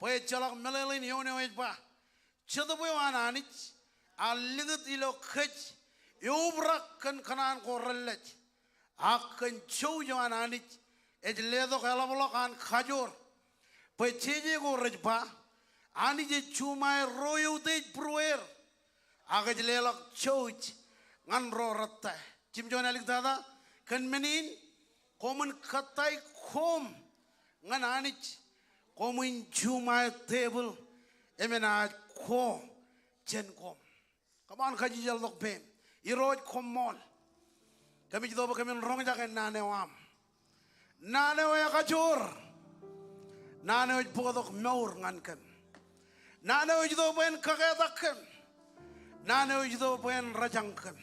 bwe ejjeḷọk meḷeḷein eoon eo ej ba, Jetōb eo an Anij ear likūt ilo kōj eobrak kōn kōṇaan ko relej. Ak kōn jouj eo an Anij ej letok eḷapḷọk an kajoor. Bwe jeje ko rej ba, Anij ej juṃae ro eutiej būrueir, ak ej leḷọk jouj ñan ro rettā. Jimjuon āliktata, kōn men in, koṃwin kōttāik koṃ ñan Anij, koṃwin juṃae tepil, im enaaj kwo jān koṃ. Come on, kajjeḷọk peiṃ. Irooj koṃṃool. Kōmij itok bwe kōmin roñjake naan eo aṃ. Naan eo ekajoor. Naan eo ej bōktok mour ñan kōm. Naan eo ej itok bwe en kaketak kōm. Naan eo ej itok bwe en rōjañ kōm.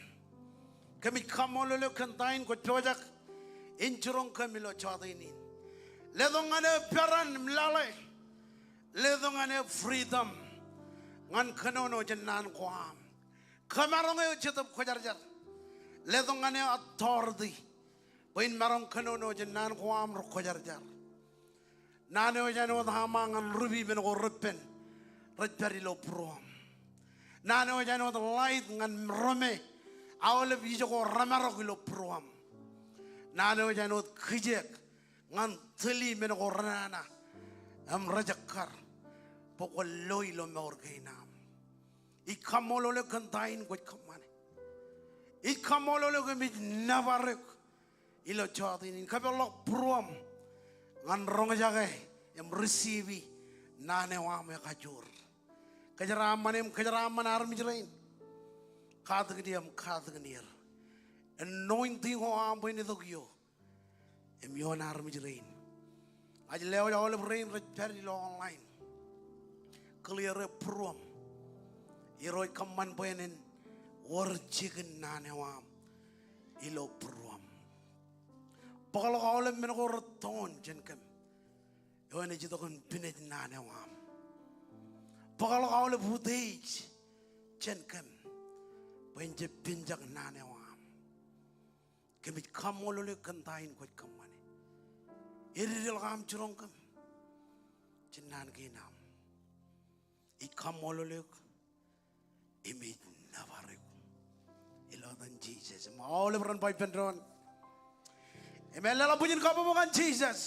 Kōmij kaṃṃoolol eok kōn ta in kwōj pojak in jiroñ kōm ilo jọteen in. Letok ñan eō peran im lale. Letok ñan eō freedom ñan kōnono jān naan ko aṃ. Kōmaroñ eō Jetōb Kwōjarjar. Letok ñan eō authority bwe in maroñ kōnono jān naan ko aṃ Ri-Kwōjarjar. Naan eo ej āinwōt aṃa ñan rup men ko reppen rej pād ilo būruōṃ. Naan eo ej āinwōt light ñan ro me aolep ijoko remarok ilo būruōṃ. Naan eo ej āinwōt kijeek ñan tōl men ko renana im rejekkar bwe kwōn lo ilo mour kein aṃ. Ij kaṃṃoolol eok kōn ta in kwōj kōṃṃane. Ij kaṃṃoolol eok im ij nōbar eok ilo jọteen in. Kapeḷḷọk būruōṃ ñan roñjake im receive naan eo aṃ ekajoor. Kōjeraaṃṃan im kōjeraaṃṃan armej rein. Katakin im katakin er. Anointing eo aṃ bwe en itok ioō im ioon armej rein. Ña ij lewōj aolep rein rej pād ilo online. Clear e būruōṃ. Irooj kōṃṃan bwe en wōr jikin naan eo aṃ ilo būruōṃ. Bōkḷọk aolep men ko retoon jān kōm eo en ej itok im pinej naan eo aṃ. Bōkḷọk aolep utiej jān kōm bwe en jab pinjak naan eo aṃ. Kōmij kaṃṃoolol eok kōn ta in kwōj kōṃṃane. Ededeḷọk aṃ jiroñ kōm jān naan kein aṃ. Ij kaṃṃoolol eok im ij nōbar eok. Ilo etan Jisōs. Im aolep ren ba ippān doon, amen, leḷọk bwijin kabbokbok ñan Jisōs.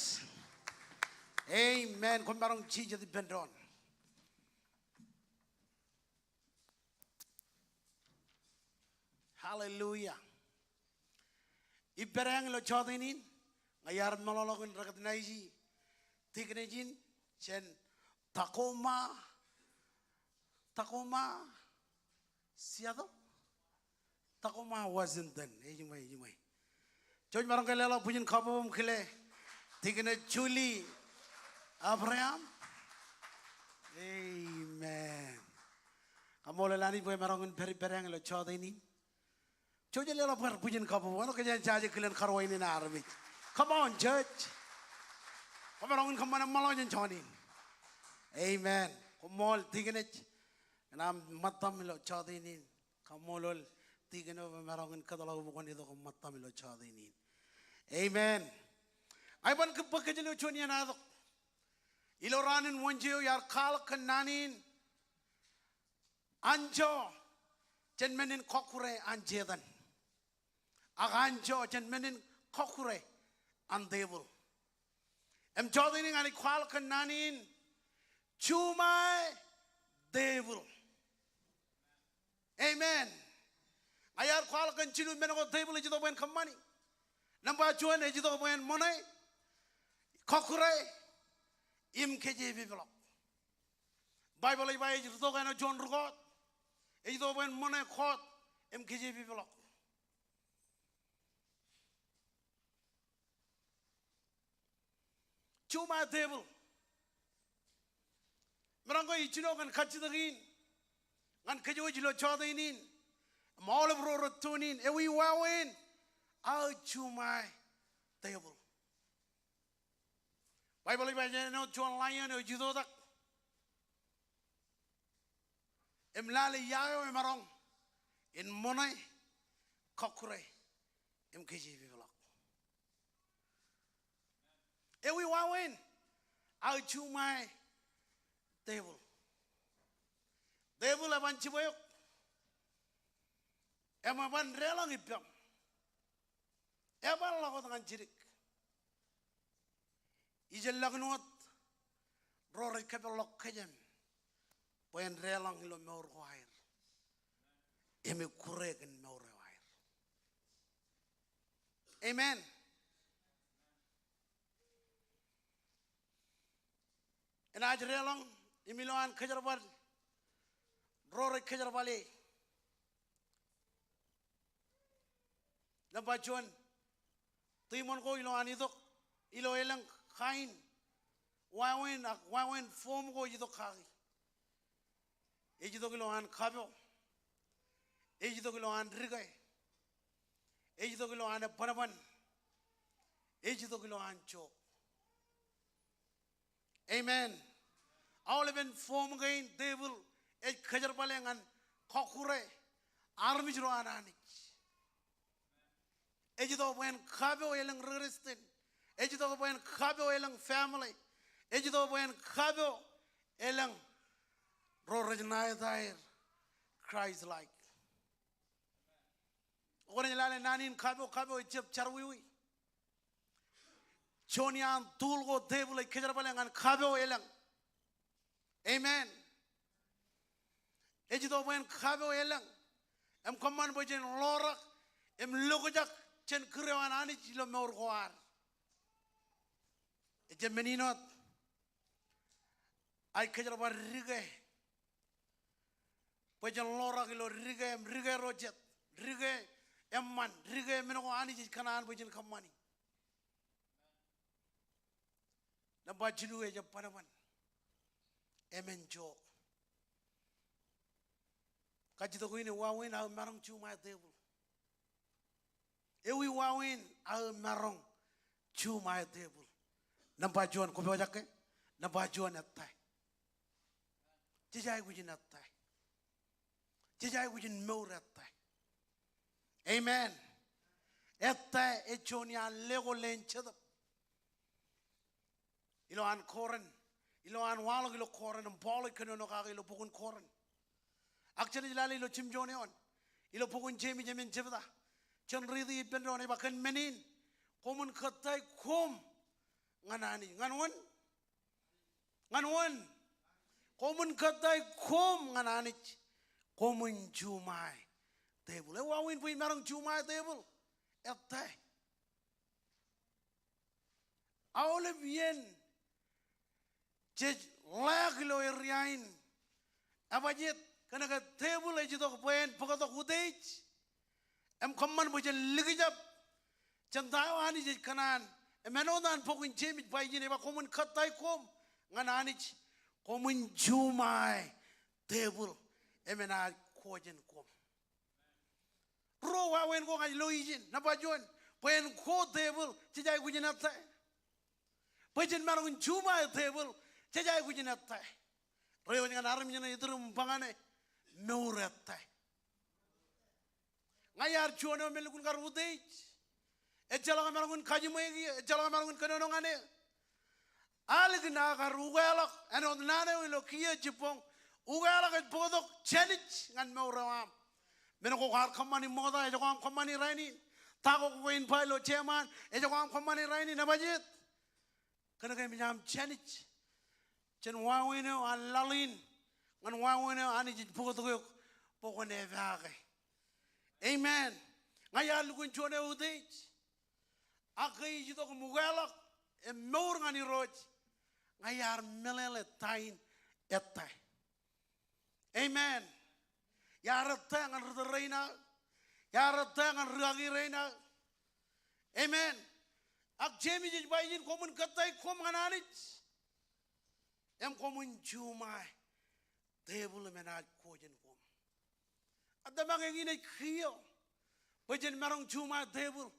Amen. Koṃ maroñ jijet ippān doon. Hallelujah. Ippādeañ ilo jọteen in, ña iar meḷọkḷọk in recognize deaconess in jān Tacoma, Tacoma, Seattle, Tacoma, Washington. Ejiṃwe, ejiṃwe. Jej maroñ ke leḷọk bwijin kabbokbok im kile deaconess Julie Abraham. Amen. Kaṃṃoolol Anij bwe emaroñ in pād ippādeañ ilo jọteen in. Jej leḷọk bar bwijin kabbokbok, āinwōt kōjeañ jaje kilen karuwainene armej. Come on, church. Koṃ maroñ in kōṃṃane ṃōḷo jān joñan in. Amen. Koṃṃool deaconess kōn aṃ ṃōttam ilo jọteen in. Kaṃṃoolol deacon eo emaroñ in kōtḷọk bwe kwōn itok im ṃōttam ilo jọteen in. Amen. Ak ban kōj bōk kōj ilo juon iien aetok. Ilo raan in Wednesday eo iar kwaḷọk kōn naan in anjọ jān men in kọkkure an Setan. Ak anjọ jān men in kọkkure an devil. Im jọteen in ña ij kwaḷọk kōn naan in juṃae devil. Amen. Ña iar kwaḷọk kōn jilu men ko devil ej itok bwe en kōṃṃani. Nōṃba juon, ej itok bwe en ṃōṇe, kọkkure, im kōjepepḷọk. Baibōḷ ej ba ej itok āinwōt juon rūkoot. Ej itok bwe en ṃōṇe, koot, im kōjepepḷọk. juṃae tepil. Maroñ ke ij jino ñan kajjitōk in, ñan kōjwōj ilo jọteen in, im aolep ro rej tune in, ewi wāween aō juṃae tepil? Baibōḷ ej ba āinwōt juon lion eo ej itoitak im lale ia eo emaroñ in ṃōṇe, kọkkure, im kōjepepḷọk. Ewi wāween aō juṃae tepil? Tepil eban jibwe eok. Im eban deḷọñ ippaṃ. Eban ḷọk wōt ñan jidik. Ijellọkin wōt ro rej kōpeḷḷọk kōjām bwe en deḷọñ ilo mour ko aer im ikkure kōn mour eo aer. Amen. Enaaj deḷọñ im ilowaan kōjerbal ro rej kōjerbale. Nōṃba juon, demon ko ilowaan itok ilo elōñ kain wāween, ak wāween form ko ej itok kaki. Ej itok ilowaan kapo. Ej itok ilowaan dike. Ej itok ilowaan ebbanban. Ej itok ilowaan jook. Amen. Aolepen form kein tepil ej kōjerbale ñan kọkkure armej ro an Anij. Ej itok bwe en kapo elōñ ri Kūrjin. Ej itok bwe en kapo elōñ family. Ej itok bwe en kapo elōñ ro rej ṇa etaer Christ-like. Kwōnaaj lale naan in kapo, kapo ejjab jerọwiwi. Juon iaan tool ko tepil ej kōjerbale ñan kapo elōñ. Amen. Ej itok bwe en kapo elōñ im kōṃṃan bwe jen ḷorak im lokjak jān kūr eo an Anij ilo mour ko ad. Ejjab men in wōt. Ej kōjerbal dike bwe jen ḷorak ilo dike im dike ro jet, dike eṃṃan, dike men ko Anij ej kōṇaan bwe jen kōṃṃani. Nōṃba jilu ej ebbanban. Emān jook. Kajjitōk in, ewi wāween aō maroñ juṃae tepil? Ewi wāween aō maroñ juṃae tepil? Nōṃba juon, kwō pojak ke? Nōṃba juon, ettā. Jej aikuj in ettā. Jej aikuj in mour ettā. Amen. Ettā ej juon iaan ḷe ko leen Jetōb. Ilowaan Korint, ilowaan waḷọk ilo Korint, im Paul ej kōnono kake ilo bok in Korint. Ak jenaaj lale ilo jimjuon eoon, ilo bok in Jemes emān jebta. Jen riiti ippān doon, ej ba, kōn men in, koṃwin kōttāik koṃ ñan Anij. Ñan wōn? Ñan wōn? Koṃwin kōttāik koṃ ñan Anij. Koṃwin juṃae tepil. Ewi wāween bwe imaroñ juṃae tepil? Ettā. Aolep iien jej ḷaak ilo area in, ebajjeet, kōnke tepil ej itok bwe en bōktok utiej im kōṃṃan bwe jen likjab jān ta eo Anij ej kōṇaan. Im āinwōt an bok in Jemes ej ba ijin, ej ba koṃwin kōttāik koṃ ñan Anij, koṃwin juṃae tepil im enaaj ko jān koṃ. Ruo wāween ko ña ij lo ijin. Nōṃba juon, bwe en ko tepil, jej aikuj in ettā. Bwe jen maroñ in juṃae tepil, jej aikuj in ettā. Reiwōj ñan armej ṇe iturūṃ im ba ñan e, mour ettā. Ña iar juon eo me lukkuun kar utiej. Ejjeḷọk emaroñ in kajiṃwe kiiō, ejjeḷọk emaroñ in kōnono ñan eō. Ālikin aō kar ukeḷọk, āinwōt naan eo ilo kiiō jibboñ, ukeḷọk ej bōktok jānij ñan mour eo aṃ. Men ko kwaar kōṃṃani ṃokta, ejako aṃ kōṃṃani rainin. Ta ko kwōj ba ilo jeṃaan, ejako aṃ kōṃṃani rainin, ebajjeet. Kōnke emōj aṃ jānij jān wāween eo an laḷ in, ñan wāween eo Anij ej bōktok eok bwe kwōn epaake. Amen. Ña iar lukkuun juon eo utiej. Ak ke ij itok im ukeḷọk im mour ñan Irooj, ña iar meḷeḷe ta in ettā. Amen. Iar ettā ñan ri tōl rein aō. Iar ettā ñan ri kaki rein aō. Amen. Ak Jemes ej ba ijin, koṃwin kōttāik koṃ ñan Anij im koṃwin juṃae tepil im enaaj ko jān koṃ. Ak tōmak eñin ej kiiō bwe jen maroñ juṃae tepil?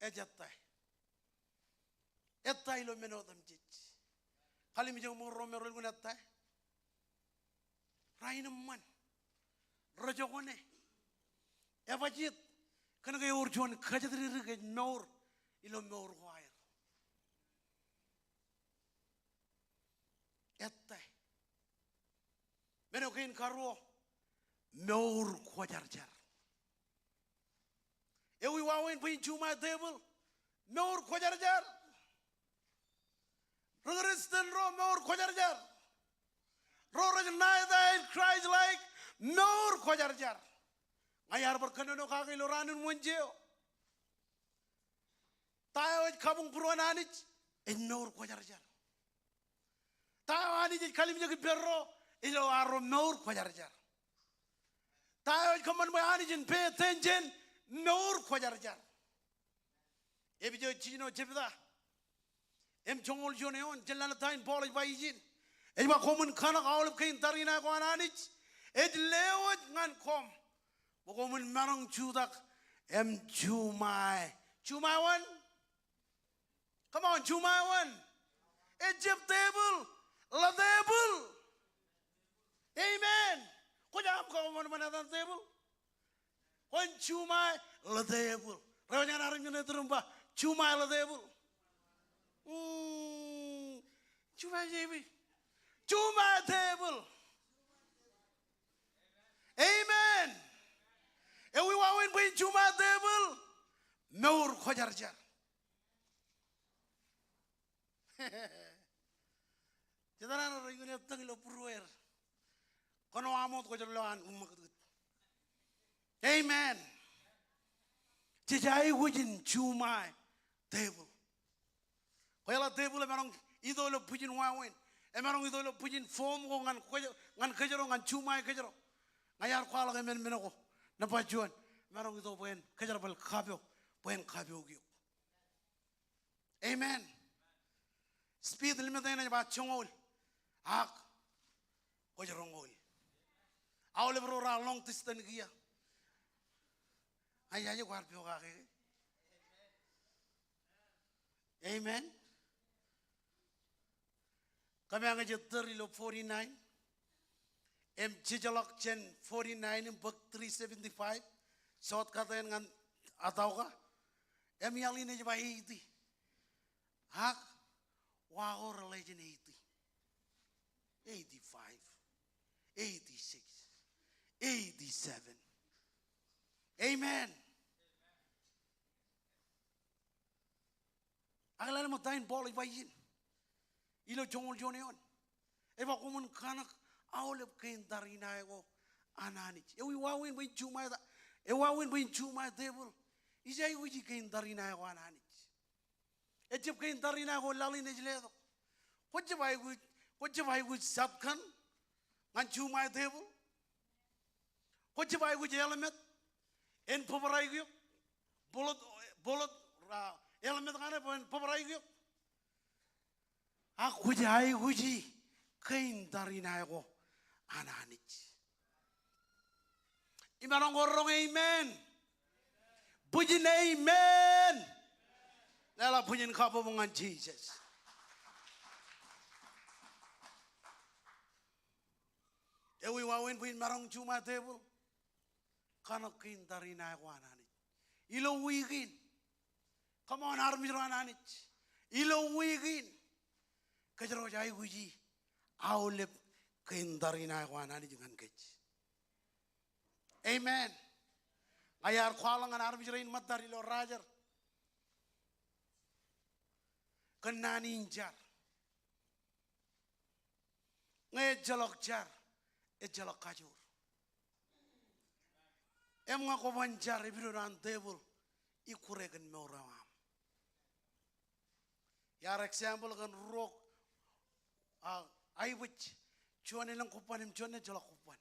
Ej ettā. Ettā ilo men otemjej. Kallimjek ṃōk ro me relukkuun ettā. Rainōṃṃan. Rejokwane. Ebajjeet. Kōnke ewōr juon kōjatdikdik ej mour ilo mour ko aer. Ettā. Men eo kein karuo, mour kwōjarjar. Ewi wāween bwe in juṃae tepil? Mour kwōjarjar. Ri Kristian ro, mour kwōjarjar. Ro rej ṇa etaer Christ-like, mour kwōjarjar. Ña iar bar kōnono kake ilo raan in Wōnje eo. Ta eo ej kabuñ būruon Anij ej mour kwōjarjar. Ta eo Anij ej kallimjek ippārro ilo arro mour kwōjarjar. Ta eo ej kōṃṃan bwe Anij en pay attention, mour kwōjarjar. Epesōs jiljino jebta im joñoul juon eoon, jen lale ta in Paul ej ba ijin. Ej ba koṃwin kōṇak aolep kein tariṇae ko an Anij. Ej lewōj ñan koṃ bwe koṃwin maroñ jutak im juṃae. Juṃae wōn? Come on, juṃae wōn? Ejjab tepil, ḷōtepil. Amen. Kwōj aṃ kōṃanṃan etan tepil? Kwōn juṃae ḷōtepil. Rewōj ñan armej ṇe iturūṃ, ba, juṃae ḷōtepil. Mm, juṃae tepil. Juṃae tepil. Amen. Ewi wāween bwe in juṃae tepil? Mour kwōjarjar. Jet ṇa rej iuṃwin ettōñ ilo būrueer. Kōn aṃ wōt kwōj lo an uṃakūtkūt. Amen. Jej aikuj in juṃae tepil. Kwōjeḷā tepil emaroñ itok ilo bwijin wāween. Emaroñ itok ilo bwijin form ko ñan kōj-, ñan kōjro, ñan juṃae kōjro. Ña iar kwaḷọk emān men ko. Nōṃba juon, emaroñ itok bwe en kōjerbal kapeo, bwe en kapeok eok. Amen. Speed limit eṇ ej ba joñoul. Ak kwōj roñoul. Aolep ro raar long distance kiiō. Ña ijaje kwaar pokake. Amen. Kōmeañ ej ettōr ilo forty-nine. Im jejḷọk jān forty-nine im bōk three seventy-five. Shortcut eṇ ñan Atoka. Im iaḷ in ej ba eighty. Ak wa ko reḷe jān eighty. Eighty-five. Eighty-six. Eighty-seven. Amen. Ak lale ṃōk ta in Paul ej ba ijin. Ilo joñoul juon eoon. Ej ba koṃwin kōṇak aolep kein tariṇae ko an Anij. Ewi wāween bwe in juṃae ta-, ewi wāween bwe in juṃae tepil? Ij aikuji kein tariṇae ko an Anij. Ejjab kein tariṇae ko laḷ in ej letok. Kwōjab aikuj, kwōjab aikuj shotgun ñan juṃae tepil. Kwōjab aikuj helmet en bōbraik eok. Bullet, bullet, ah, helmet kaṇe bwe en bōbraik eok. Ak kwōj aikuji kein tariṇae ko an Anij. Imaroñ ko roñ amen? Bwijin amen. Leḷọk bwijin kabbokbok ñan Jisōs. Ewi wāween bwe in maroñ juṃae tepil? Kōṇak kein tariṇae ko an Anij. Ilo wiik in. Come on, armej ro an Anij. Ilo wiik in. Kōjro ej aikuji aolep kein tariṇae ko an Anij ñan kōj. Amen. Ña iar kwaḷọk ñan armej rein ṃōttad ilo Rajer kōn naan in jar. Ñe ejjeḷọk jar, ejjeḷọk kajoor. Im ñe kwōban jar epidodo an tepil, ikkure kōn mour eo aṃ. Iar example kōn ruo, ah, aebōj, juon elōñ kobban im juon ejjeḷọk kobban.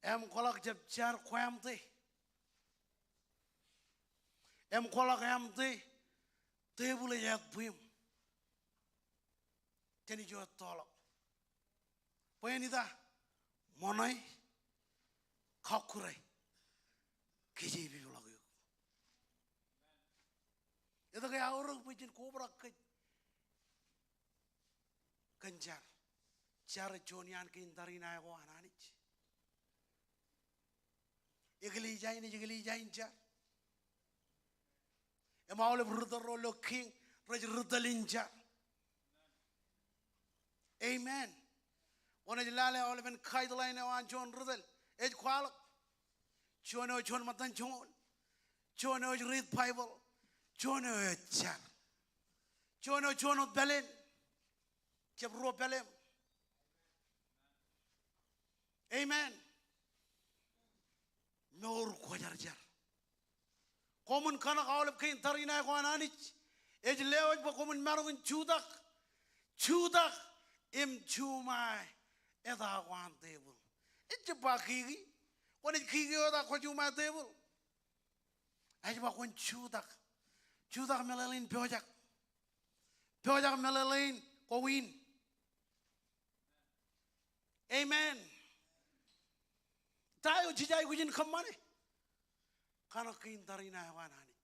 Im kwōḷak jab jar kweemte. im kwaḷọk aṃ te, tebōḷ ej etbwim jān ijo ettoḷọk. Bwe en ita? Ṃoṇe, kọkkure, kōj ej peḷọk eok. Etke aorōk? Bwe jen kobrak kōj kōn jar. Jar ej juon iaan kein tariṇae ko an Anij. Eklejia in ej eklejia in jar. Im aolep ri tōl ro ilo kiiñ rej ri tōl in jar. Amen. Kwōnaaj lale aolepen guideline eo an juon ri tōl. Ej kwaḷọk. Juon eo juon ṃōttan joñoul. Juon eo ej read Bible. Juon eo ej jar. Juon eo juon wōt pāleen. Jab ruo pāleeṃ. Amen. Mour kwōjarjar. Koṃwin kōṇak aolep kein tariṇae ko an Anij. Ej lewōj bwe koṃwin maroñ in jutak, jutak im juṃae eta ko an tebōḷ. Ej jab ba kiki. Kwōnaaj kiki eo eta kwō juṃae tebōḷ. Ej ba kwōn jutak. Jutak meḷeḷein pojak. Pojak meḷeḷein ko win. Amen. Ta eo jej aikuj in kōṃṃane? Kōṇak kein tariṇae ko an Anij.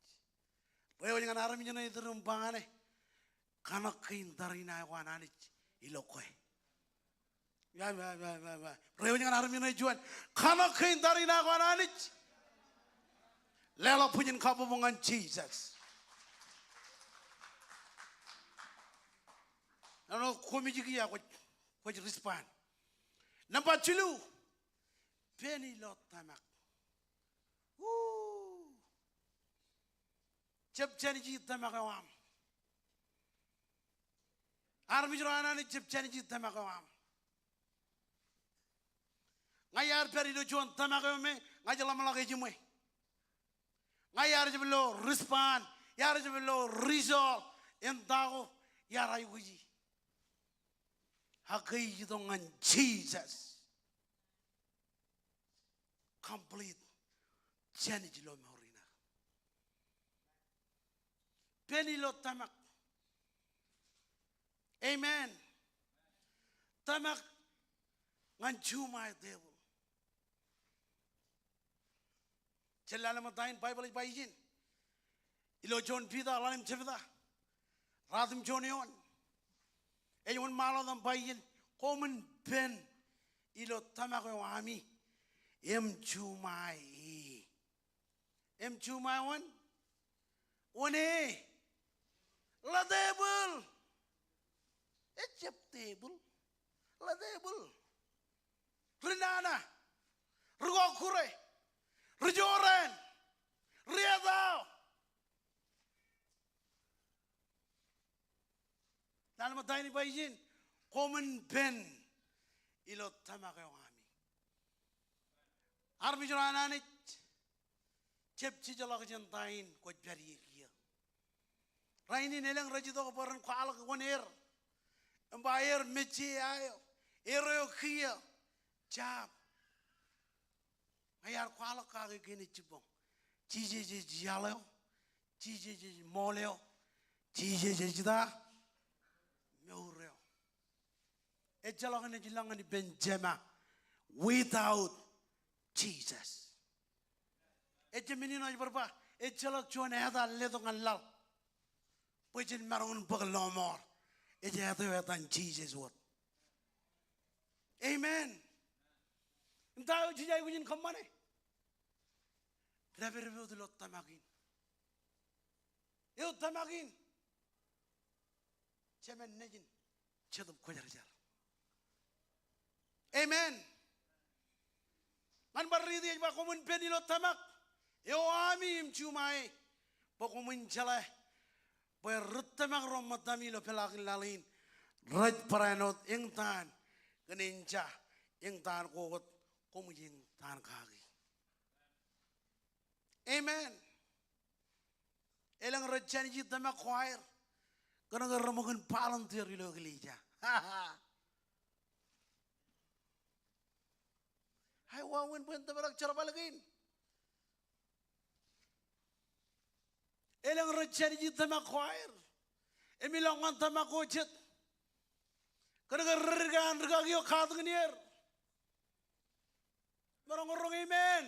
Reiwōj ñan armej ṇe iturūṃ ba ñane, kōṇak kein tariṇae ko an Anij ilo kwe. Ya, ya, ya, ya, ya. Reiwōj ñan armej ṇe juon, kōṇak kein tariṇae ko an Anij. Leḷọk bwijin kabbokbok ñan Jisōs. Āinwōt koṃij kiiō kwōj, kwōj respond. Nōṃba jilu, pen ilo tōmak. Woo. Jab jāniji tōmak eo aṃ. Armej ro an Anij, jab jāniji tōmak eo aṃ. Ña iar pād ilo juon tōmak eo me ña ij ḷōmṇak ejiṃwe. Ña iar jab lo respond, iar jab lo result in ta ko iar aikuji. Ak ke ij itok ñan Jisōs, complete jānij ilo mour in aō. Pen ilo tōmak. Amen. Tōmak ñan juṃae tebōḷ. Jen lale ṃōttan Baibōḷ ej ba ijin. Ilo juon Piter ḷalem jebta, ratimjuon eoon. Ej wōnṃaanḷọk im ba ijin, koṃwin pen ilo tōmak eo ami im juṃae e. Im juṃae wōn? Wōn e? Ḷōtebōḷ. Ejjab tebōḷ. Ḷōtebōḷ. Ri nana, ri kọkkure, ri jorrāān, ri etao. Lale ṃōttan ej ba ijin, koṃwin pen ilo tōmak eo ami. Armej ro an Anij, jab jejḷọk jān ta in kwōj pād ie kiiō. Rainin elōñ rej itok bwe ren kwaḷọk wōn er. Im ba er mejea eo, er eo kiiō. Jab. Ña iar kwaḷọk kake kein ej jibboñ. Jisōs ej iaḷ eo. Jisōs ej ṃool eo. Jisōs ej ta? Mour eo. Ejjeḷọk enaaj lōñ ñan ippān Jema without Jesus. Ejjab men in eo ej bar ba, ejjeḷọk juon eta letok ñan laḷ bwe jen maroñ in bōk lọmọọr. Ej eta eo etan Jisōs wōt. Amen. Im ta eo jej aikuj in kōṃṃane? Dāpdep wōt ilo tōmak in. Eo tōmak in. Jemān nejin Jetōb Kwōjarjar. Amen. Ñan bar riiti ej ba koṃwin pen ilo tōmak eo ami im juṃae, bwe koṃwin jeḷā bwe ri tōmak ro ṃōttami ilo peḷaakin laḷ in rej barāinwōt eñtaan kōn enja, eñtaan ko wōt koṃij eñtaan kaki. Amen. Elōñ rej jāniji tōmak ko aer kōnke reṃōk in volunteer ilo eklejia. Ae wāween bwe en tōprak jerbal kein. Elōñ rej jāniji tōmak ko aer im ilọk ñan tōmak ko jet. Kōnke ri-, ri-, an rikaki eo katakin er. Maroñ roñ amen.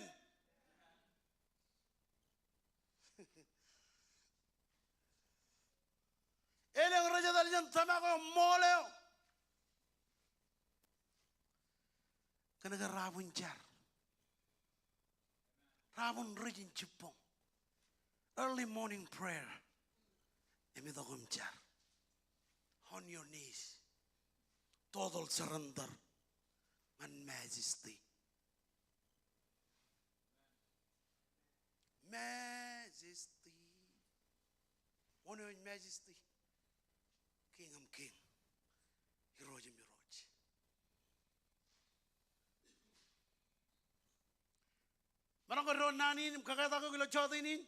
Elōñ rej etal jān tōmak eo ṃool eo. Kōnke raar ban jar. Raar ban rej in jibboñ. Early morning prayer. Im itok im jar. On your knees. Total surrender ñan Majesty. Majesty. Wōn eo ej Majesty? Kiiñ im kiiñ. Irooj im irooj. Maroñ ke doon naan in im kaketak eok ilo jota in.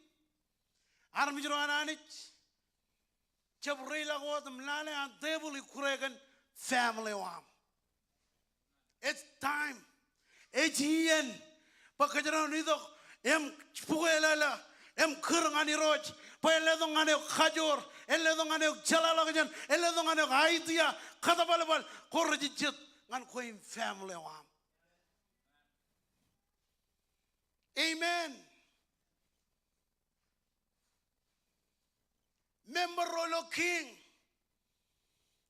Armej ro an Anij, jab reilọk wōt im lale an tebōḷ ikkure kōn family eo aṃ. It's time. Ej iien bwe kōjro en itok im bukwelōlō im kūr ñan Irooj bwe en letok ñan eok kajoor, en letok ñan eok jeḷāḷọkjeṇ, en letok ñan eok idea, kōtbalbal ko rej jet ñan kwe im family eo aṃ. Amen. Member ro ilo kiiñ,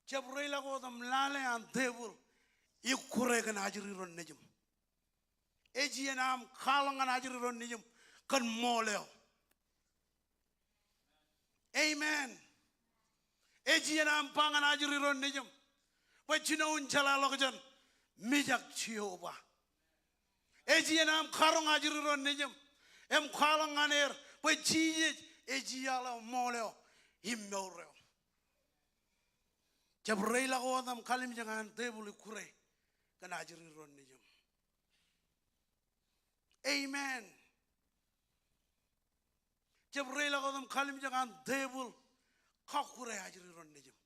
jab reilọk wōt im lale an tebōḷ ikkure kōn ajri ro nejiṃ. Ej iien aṃ kwaḷọk ñan ajri ro nejiṃ kōn ṃool eo. Amen. Ej iien aṃ ba ñan ajri ro nejiṃ bwe jino in jeḷāḷọkjeṇ, mijak Jeova. Ej iien aṃ karoñ ajri ro nejiṃ im kwaḷọk ñan er bwe Jisōs ej iaḷ eo, ṃool eo im mour eo. Jab reilọk wōt im kalimjek an tebōḷ ikkure kōn ajri ro nejiṃ. Amen. Jab reilọk wōt im kalimjek an tebōḷ kọkkure ajri ro nejiṃ.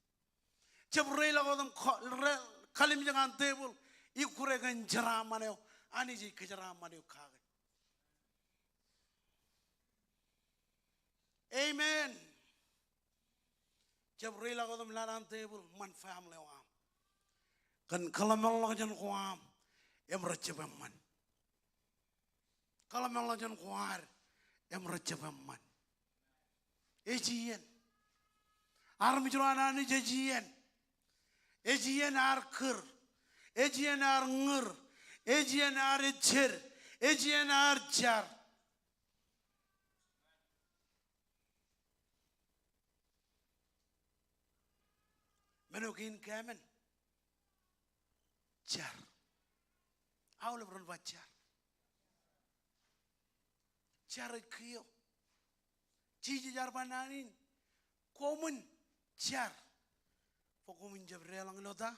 Jab reilọk wōt im ka-, re-, kalimjek an tebōḷ ikkure kōn jeraaṃṃan eo Anij ej kōjeraaṃṃan eok kake. Amen. Jab reilọk wōt im lale an tebōḷ ṃan family eo aṃ kōn kōḷmānḷọkjeṇ ko aṃ im rej jab eṃṃan. Kōḷmānḷọkjeṇ ko ad im rej jab eṃṃan. Ej iien. Armej ro an Anij, ej iien. Ej iien ear kūr. Ej iien ear ñūr. Ej iien ear ejjed. Ej iien ear jar. Men eo kein kāmen. Jar. Aolep ren ba jar. Jar ej kiiō. Jisōs ear ba naan in, koṃwin jar bwe koṃwin jab deḷọñ ilo ta?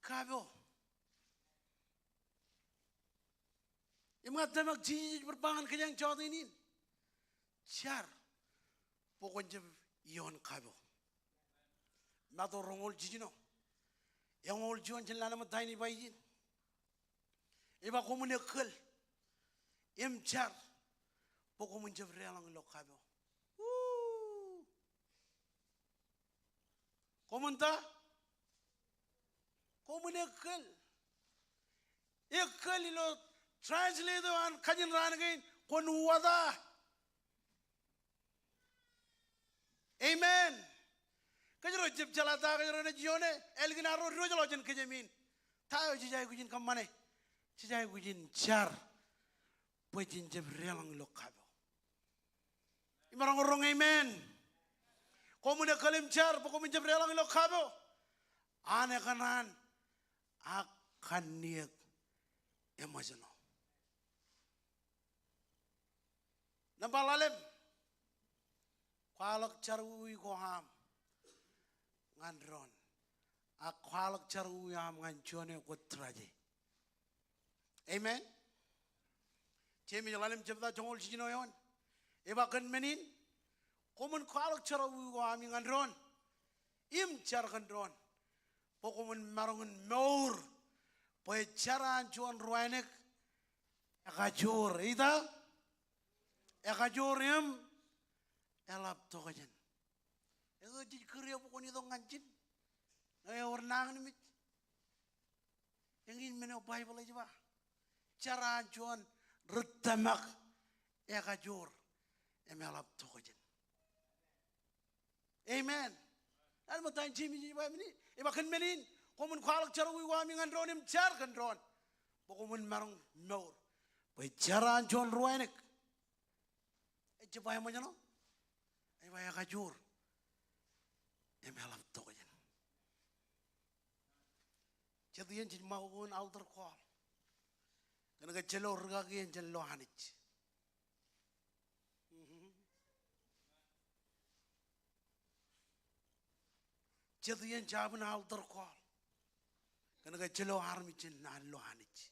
Kapo. Im ña tōmak Jisōs ej bar ba ñan kōj ilo jota in, jar bwe kwōn jab ioon kapo. Matu roñoul jiljino, eñoul juon jān lale ṃōk ta in ej ba ijin. Ej ba koṃwin ekkal im jar bwe koṃwin jab deḷọñ ilo kapo. Woo! Koṃwin ta? Koṃwin ekkal. Ekkal ilo translate eo an kajin raan kein, kwōn wōta. Amen. Kōjro jab jeḷā ta kōjro naaj ioone, ālikin arro diwōjḷọk jān kōjām in. Ta eo jej aikuj in kōṃṃane? Jej aikuj in jar bwe jen jab deḷọñ ilo kapo. Im maroñ roñ amen. Koṃwin ekkal im jar bwe koṃwin jab deḷọñ ilo kapo. An ekōṇaan ak kanniōk eṃōjṇọ. Nōṃba ḷalem, kwaḷọk jerọwiwi ko aṃ ñan doon, ak kwaḷọk jerọwiwi aṃ ñan juon eo kwōj tūraje. Amen. Jemes ḷalem jebta joñoul jiljino eoon, ej ba kōn men in, koṃwin kwaḷọk jerọwiwi ko ami ñan doon im jar kōn doon bwe koṃwin maroñ in mour, bwe jar an juon ruwainek ekajoor. Ej ta? Ekajoor im eḷap tokjān. Eto jej kūr eok bwe kwōn itok ñan ijin. Ñe ewōr nañinmej. Eñin men eo Baibōḷ ej ba. Jar an juon ri tōmak ekajoor im eḷap tokjān. Amen. Āinwōt ta in Jemes ej ba men in, ej ba kōn men in, koṃwin kwaḷọk jar wiwi ami ñan doon im jar kōn doon. Bwe koṃwin maroñ mour. Bwe jar an juon ri wānōk. Ejjab ba eṃōjṇọ. Ej ba ekajoor im eḷap tokjān. Jet iien jej ṃakoko in altar call. Kōn ke ejjeḷọk rikaki in jān lo Anij. Jet iien jabōn altar call. Kōn ke ejjeḷọk armej jān an lo Anij.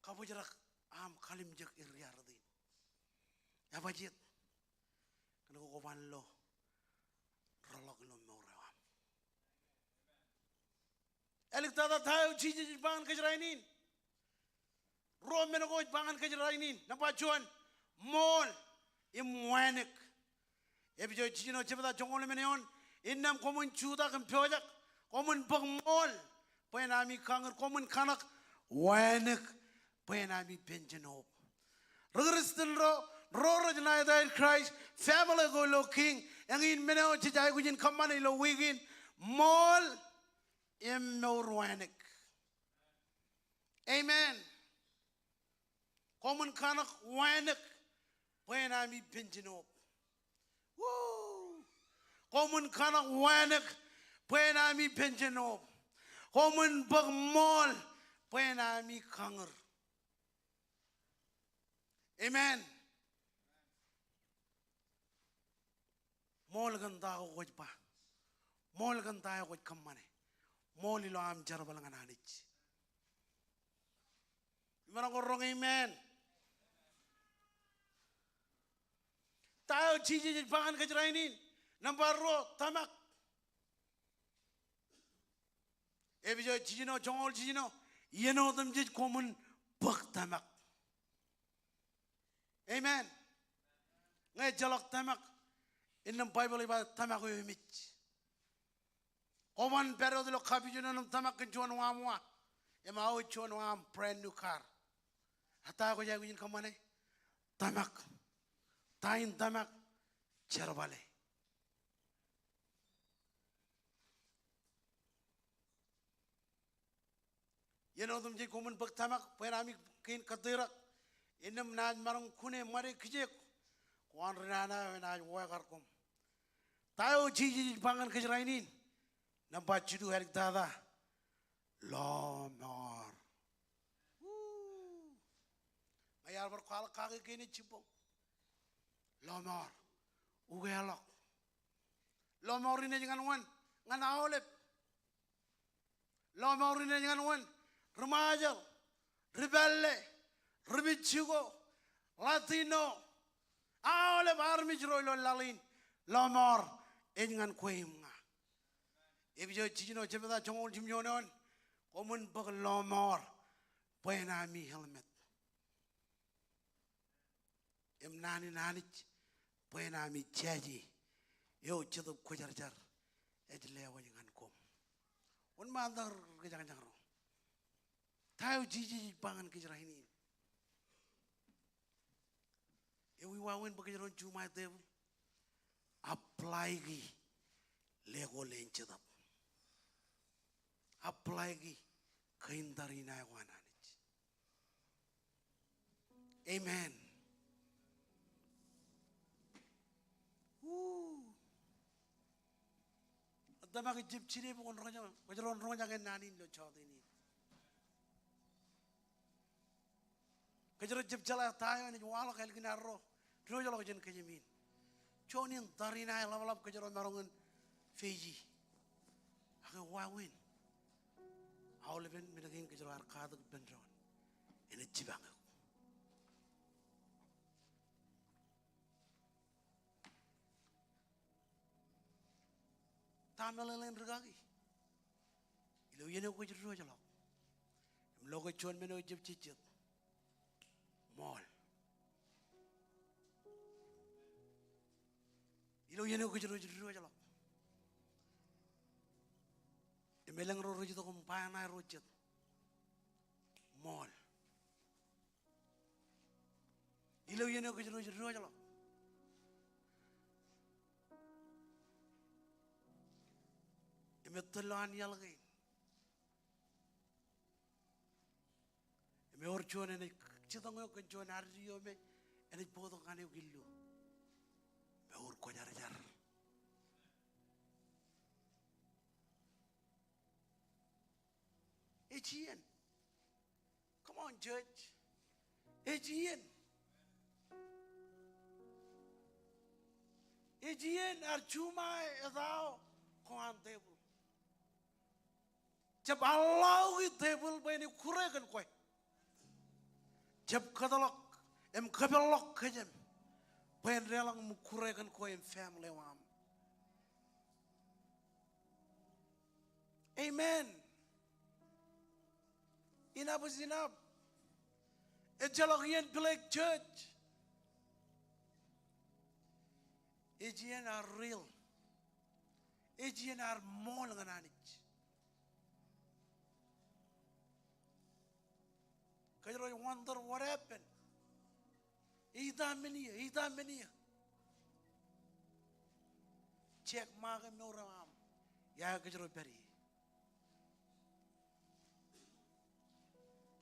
Kabōjrak aṃ kalimjek area rot in. Ebajjeet. Kōn ke kwōban lo rōḷọk ilo mour eo aṃ. Āliktata, ta eo Jisōs ej ba ñan kōj rainin? Ruo men ko ej ba ñan kōj rainin. Nōṃba juon, ṃool im wānōk. Epesōs jiljino jebta joñoul emān eoon. Innām koṃwin jutak im pojak. Koṃwin bōk ṃool bwe en ami kañūr. Koṃwin kaṇak wānōk bwe en ami pen jān hope. Ri Kristian ro, ro rej ṇa etaer Kraist, family ko ilo Kiiñ, eñin men eo jej aikuj in kōṃṃane ilo wiik in, ṃool im mour wānōk. Amen. Koṃwin kaṇak wānōk bwe en ami pen jān hope. Woo! Koṃwin kaṇak wānōk bwe en ami pen jān hope. Koṃwin bōk ṃool bwe en ami kañūr. Amen. Ṃool kōn ta ko kwōj ba. Ṃool kōn ta eo kwōj kōṃṃane. Ṃool ilo aṃ jerbal ñan Anij. Imaroñ ke roñ amen. Ta eo Jisōs ej ba ñan kōj rainin? Nōṃba ruo, tōmak. Epesōs jiljino joñoul jiljino, iien otemjej koṃwin bōk tōmak. Amen. Ñe ejjeḷọk tōmak, innām Baibōḷ ej ba tōmak eo emej. Kwōban pād wōt ilo kapijuknen im tōmak kōn juon waṃ wa. Im aō juon waṃ brand new car. Ak ta eo kwōj aikuj in kōṃṃane? Tōmak. Ta in tōmak? Jerbale. Iien otemjej koṃwin bōk tōmak bwe en ami kein kōttirak. Innām naaj maroñ kune ṃade kijeek. Kwōn ri nana eo enaaj wekar koṃ. Ta eo Jisōs ej ba ñan kōj rainin? Nōṃba jilu, āliktata, lọmọọr. Woo! Ña iar bar kwaḷọk kake kein ej jibboñ. Lọmọọr. Ukeḷọk. Lọmọọr in ej ñan wōn? Ñan aolep. Lọmọọr in ej ñan wōn? Ri Ṃajeḷ, ri Pālle, ri Mejiko, Latino, aolep armej ro ilo laḷ in. Lọmọọr ej ñan kwe im ña. Epesōs jiljino jebta joñoul jimjuon eoon. Koṃwin bōk lọmọọr bwe en ami helmet. Im naan in Anij bwe en ami jaje eo Jetōb Kwōjarjar ej lewōj ñan koṃ. Wōnṃaantak ri kōjañjañ ro? Ta eo Jisōs ej ba ñan kōj rainin? Ewi wāween bwe kōjro en juṃae tebōḷ? Apply-ki legal in Jetōb. Apply-ki kein tariṇae ko an Anij. Amen. Woo. Tōmak ejjab jide bwe kwōn roñjake, kwōj roñ, roñjake naan in ilo jọteen in. Kōjro jab jeḷā ta eo enaaj waḷọk ālikin arro diwōjḷọk jān kōjām in. Juon in tariṇae ḷapḷap kōjro maroñ in face-i. Ak wāween, aolepen men kein kōjro ar katak ippān doon enaaj jipañ eok. Ta meḷeḷein rikaki ilo iien eo kwōj diwōjḷọk? Im Lo ke juon men eo ejjab jejjet, ṃool. Ilo iien eo kōjro ej diwōjḷọk im elōñ ro rej itok im ba eṇ aer ro jet, ṃool. Ilo iien eo kōjro ej diwōjḷọk im ettōr ilo an iaḷ kein im ewōr juon enaaj jitōñ eok kōn juon ad eo me enaaj bōktok ñan eok illu im ewōr kwōjarjar. Ej iien. Come on, church. Ej iien. Ej iien ear juṃae etao ko an tepil. Jab allow e tepil bwe en kure kōn kwe. Jab kōtḷọk im kōpeḷḷọk kōjām bwe en deḷọñ im kure kōn kwe im family eo aṃ. Amen. Enough is enough. Ejjeḷọk iien play church. Ej iien ear real. Ej iien ear ṃool ñan Anij. Kōjro ej wonder what happened. Ita men ie, ita men ie. Check mark e mour eo aṃ. Ia kōjro pād ie.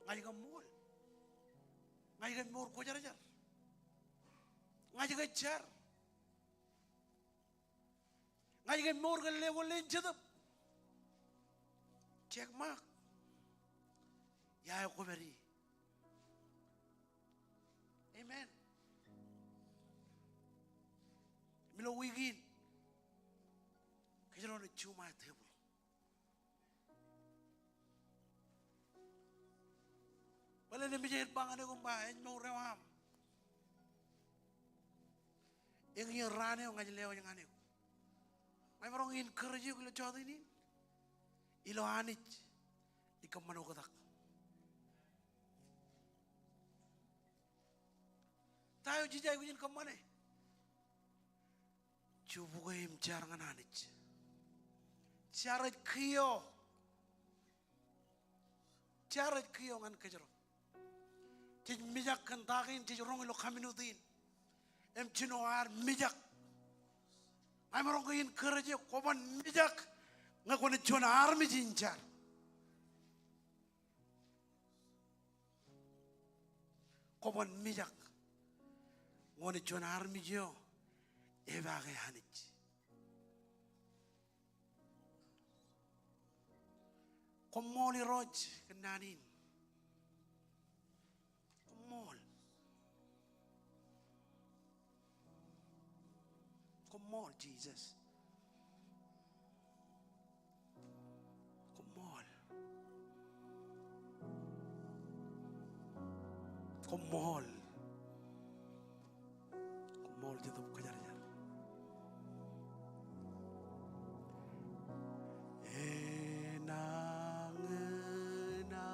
Ña ij kab ṃool. Ña ij kab mour kwōjarjar. Ña ij kab jar. Ña ij kab mour kōn lewōj leen jetōb. Check mark. Ia eo kwō pād ie. Amen. Im ilo wiik in kōjro naaj juṃae tepil. Bōlen emōj aer ba ñan eok im ba, ej mour eo aṃ. Eñin raan eo ña ij lewōj ñan eok. Ña imaroñ in encourage eok ilo jota in, ilo Anij ej kōṃṃan oktak. Ta eo jej aikuj in kōṃṃane? Jubukwe im jar ñan Anij. Jar ej kiiō. Jar ej kiiō ñan kōjro. Jej mijak kōn ta kein jej roñ ilo community in. Im jino ad mijak. Ña imaroñ ke in encourage eok, kwōban mijak ñe kwōnaaj juon armej in jar. Kwōban mijak ñe kwōnaaj juon armej eo epaake Anij. Koṃṃool Irooj kōn naan in. Koṃṃool. Koṃṃool Jisōs. Koṃṃool. Koṃṃool. Koṃṃool Jetōb Kwōjarjar. Enañin a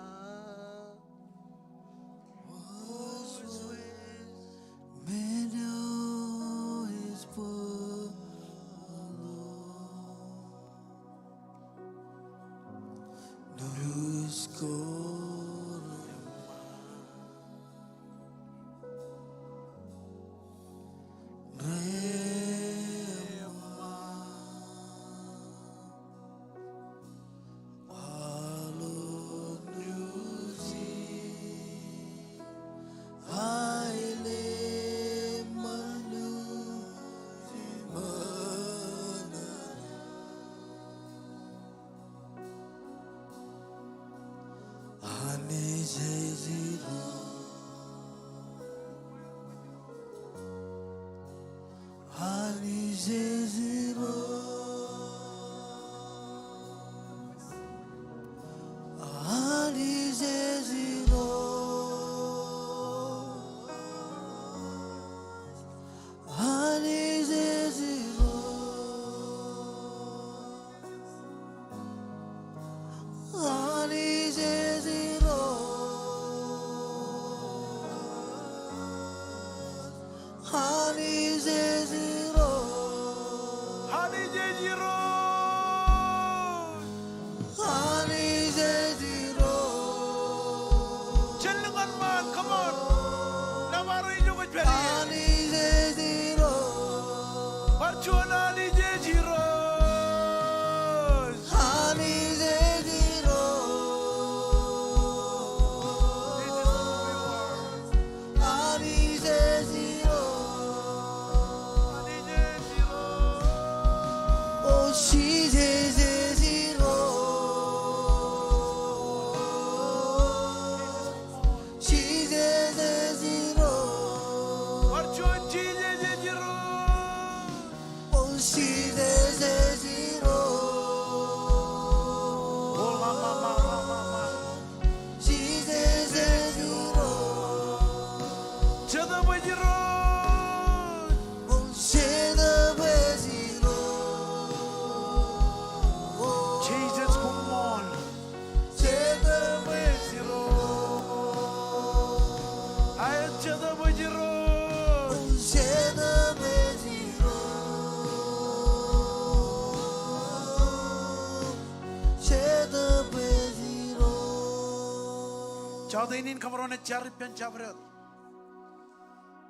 Jọteen in kōmro naaj jar ippān jabdewōt.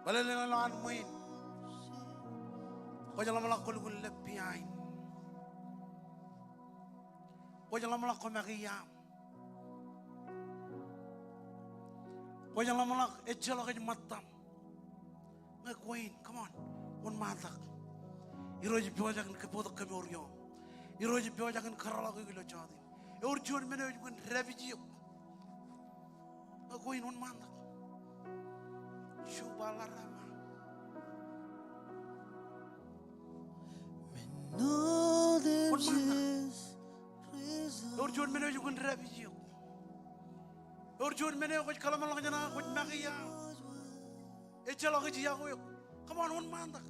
Bōlen ilo an ṃwiin, kwōj ḷōmṇak kwōlukkuun left behind. Kwōj ḷōmṇak kwō make iaam. Kwōj ḷōmṇak ejjeḷọk ej ṃōttaṃ. Ñe kwein, come on, wōnṃaantak. Irooj ej pojak in bōktok kōmour ioṃ. Irooj ej pojak in kōrọọlḷọk eok ilo jọteen. Ewōr juon men eo ej kwōn dāpij eok. Ñe kwein, wōnṃaantak. Shubalarama. Wōnṃaantak. Ewōr juon men eo ej kwōn dāpij eok. Ewōr juon men eo kwōj kōḷmānḷọkjeṇ, kwōj make iaam. Ejjeḷọk ej yokwe eok. Come on, wōnṃaantak.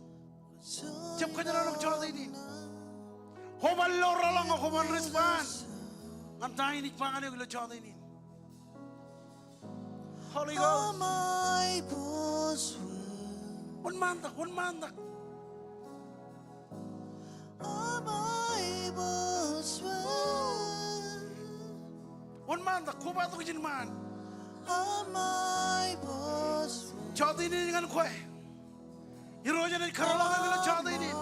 Jab kōjerbal ḷọk jọteen in. Koṃ bar lo rọọlḷọk ñe koṃ respond ñan ta in ij ba ñan eok ilo jọteen in. Holy Ghost. Wōnṃaantak, wōnṃaantak. Wōnṃaantak, kobatok ijin ṃaan. Jọteen in ñan kwe. Irooj enaaj kōrọọlḷọk eok ilo jọteen in.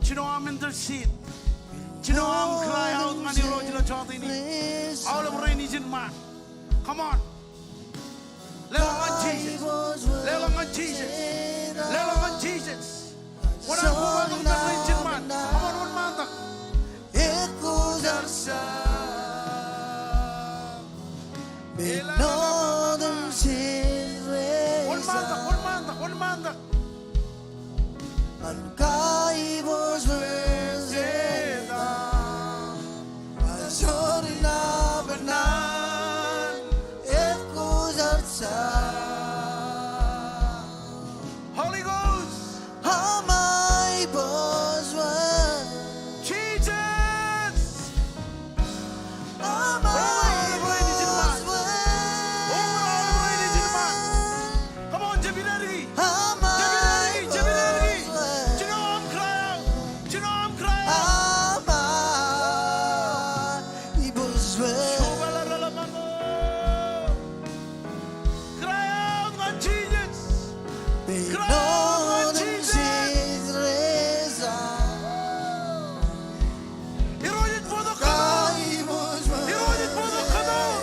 Jino aṃ intercede. Jino aṃ cry out ñan Irooj ilo jọteen in. Aolep rein ijin ṃaan. Come on. Leḷọk ñan Jisōs. Leḷọk ñan Jisōs. Leḷọk ñan Jisōs. Wōn aṃ kobatok ñan rein ijin ṃaan? Come on, wōnṃaantak. Wōnṃaantak, wōnṃaantak, wōnṃaantak. Holy Ghost. Jesus. Come on, jab inariki. Jab inariki, jab inariki. Jino aṃ cry out. Jino aṃ cry out. Cry out ñan Jisōs. Cry out ñan Jisōs. Irooj ej bōktok kōmour. Irooj ej bōktok kōmour.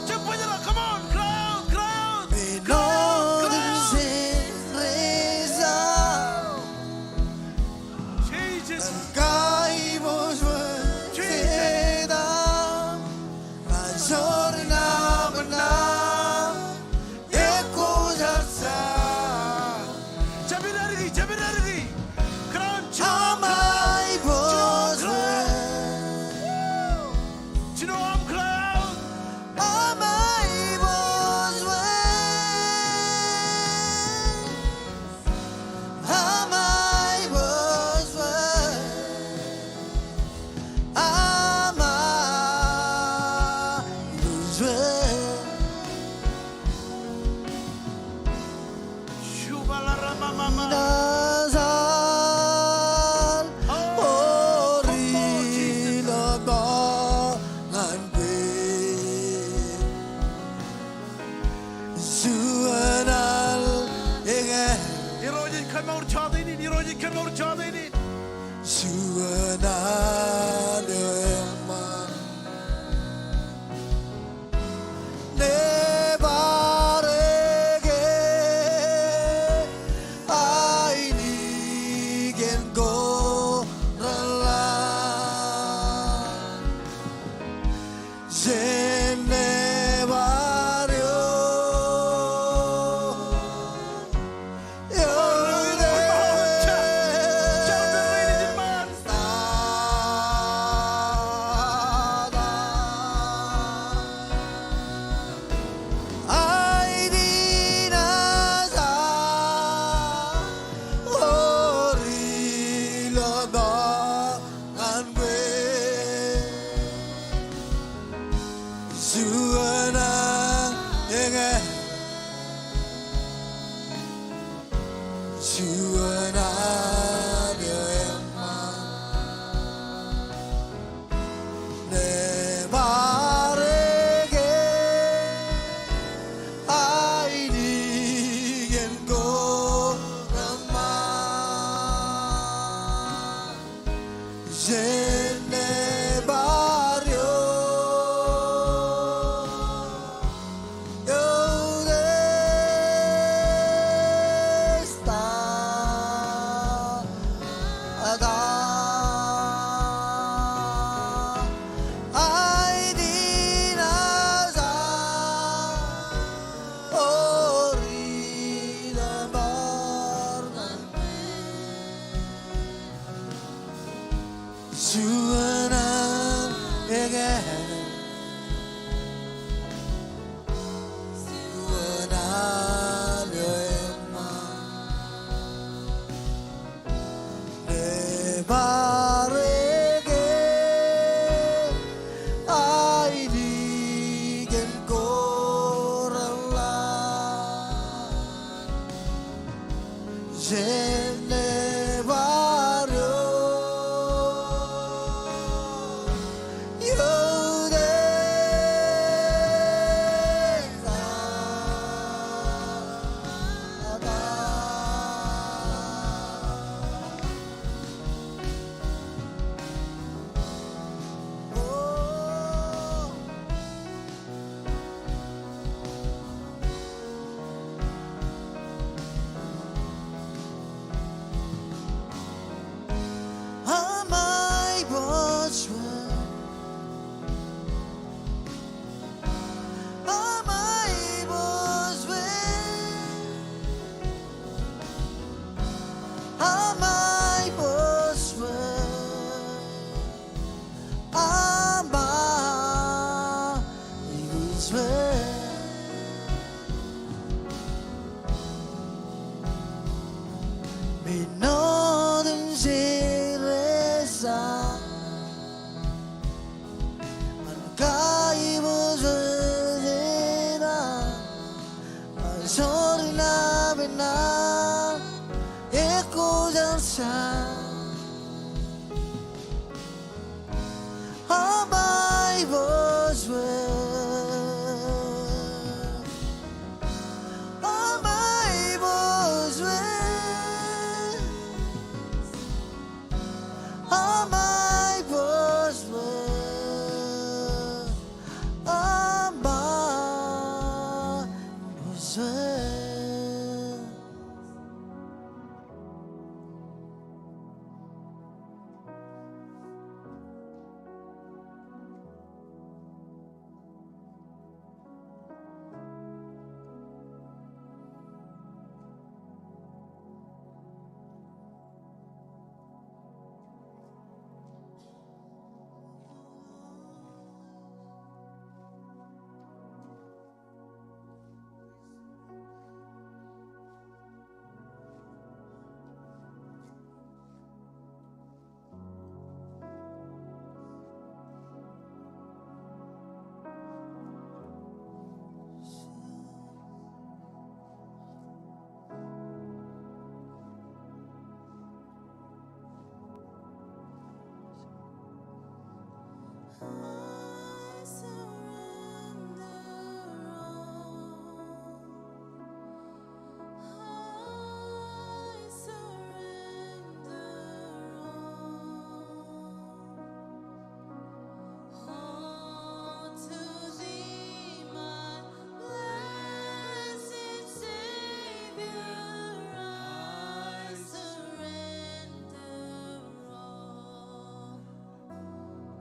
Jab bōjrak, come on, cry out, cry out. Come on, cry out. Jesus. Jesus. Jab inariki, jab inariki. Crown, jino aṃ crown. Jino aṃ crown. Irooj ej kōmour jọteen in, Irooj ej kōmour jọteen in. Juon ilo eṃṃan, nebar ke ainikiōn ko reṃṃan. Jen nebar eok, eok esta ta ainikiōn ori nebar ñan Juon an ekāāl, juon an ilo eṃṃan, nebar ke ainikiōn ko reṃṃan. Jen nebar eok, eok esta ta Aṃ aiboojoj, men otemjej rej ja ñan kaiboojoj eo, ñan soñin aō naan ekwe jar ja. Aṃ aiboojoj, aṃ aiboojoj, aṃ aiboojoj, aṃ aiboojoj.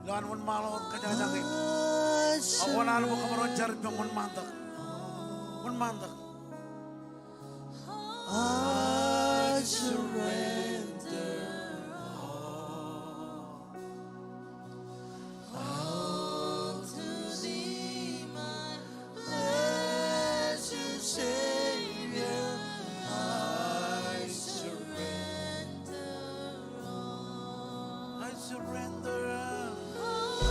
Ilo an wōnṃaanḷọk wōt kōjajañin, ak wōnṃaanḷọk bwe kōṃro jar ippām wōnṃaantak. Wōnṃaantak. I surrender all. All to thee, my blessed Savior, I surrender all. I surrender all. I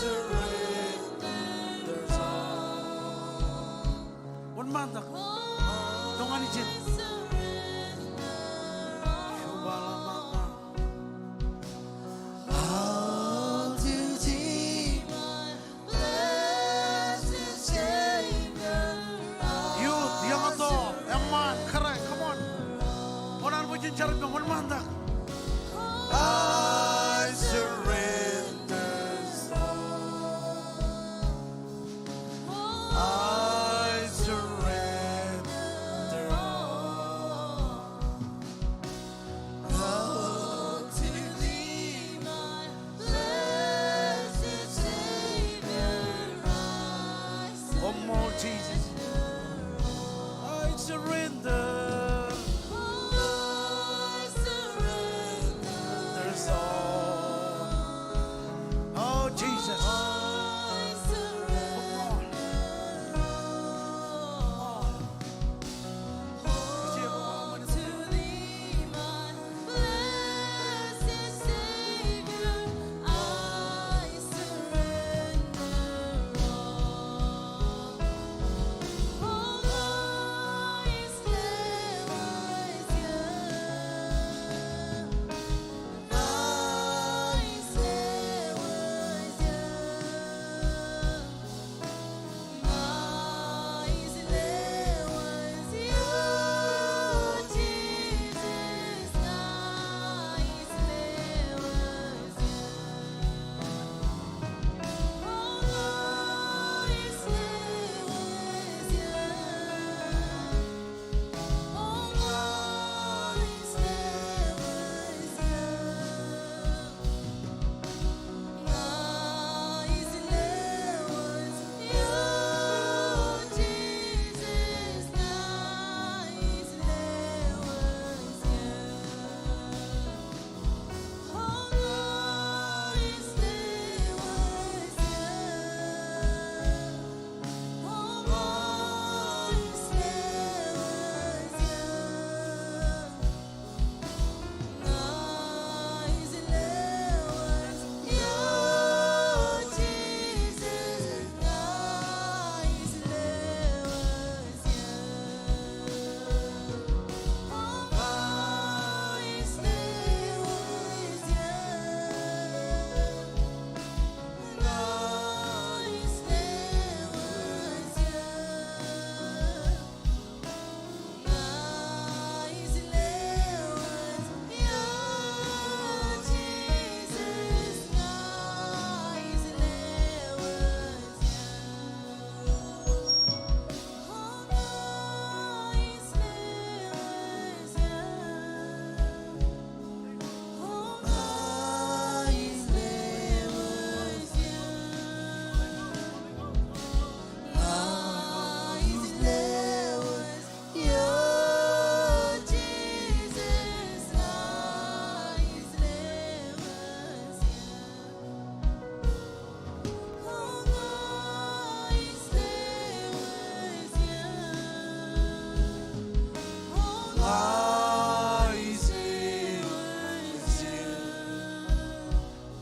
surrender all. Wōnṃaantak. Tok ñan ijin. Come on, correct, come on. Kōṇaan bwe jen jar ippām, wōnṃaantak. I surrender all. I surrender all. Come on, Jesus. I surrender. There's all. Oh, Jesus. Come on. Come on.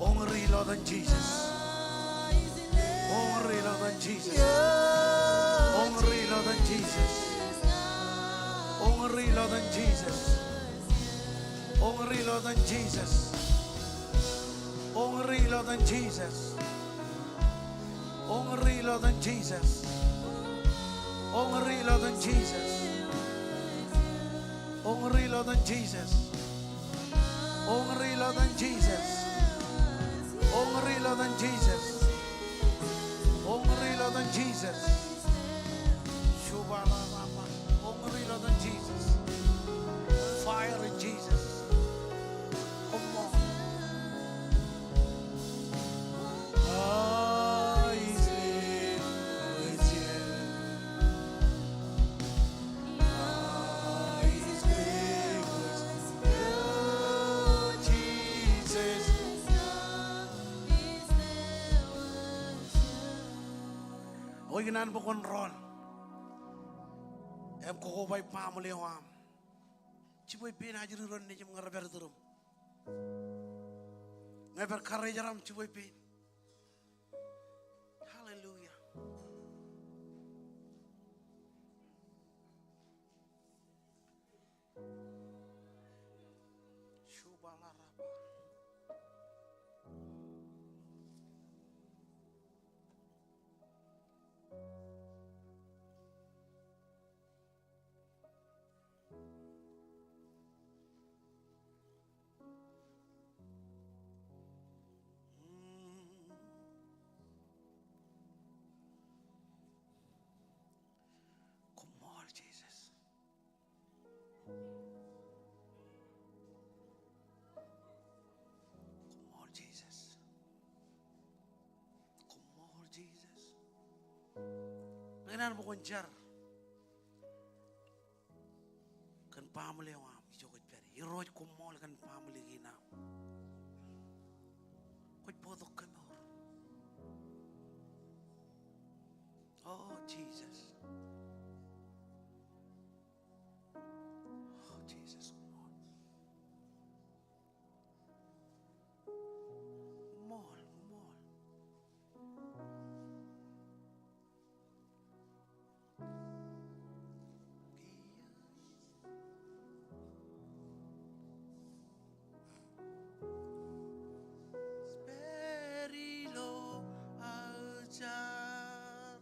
Uñūri ilo etan Jisōs. Uñūri ilo etan Jisōs. Uñūri ilo etan Jisōs. Uñūri ilo etan Jisōs. Uñūri ilo etan Jisōs. Uñūri ilo etan Jisōs. Uñūri ilo etan Jisōs. Uñūri ilo etan Jisōs. Uñūri ilo etan Jisōs. Uñūri ilo etan Jisōs. Uñūri ilo etan Jisōs. Uñūri ilo etan Jisōs. Shubarababa. Uñūri ilo etan Jisōs. Fire in Jesus. Come on. Ekwe, ikōṇaan bwe kwōn rọọl im kokoba baaṃle eo aṃ. Jibwe pein ajri ro nejūṃ ñe rej pād iturūṃ. Ñe ej pād karijeram, jibwe pein. Hallelujah. Shubalaraba. jar kōn family eo aṃ ijo kwōj pād ie. Irooj, koṃṃool kōn family kein aṃ. Kwōj bōktok kōmour. O Jisōs. O Jisōs, koṃṃool. Koṃṃool, koṃṃool. Pād ilo aō jar.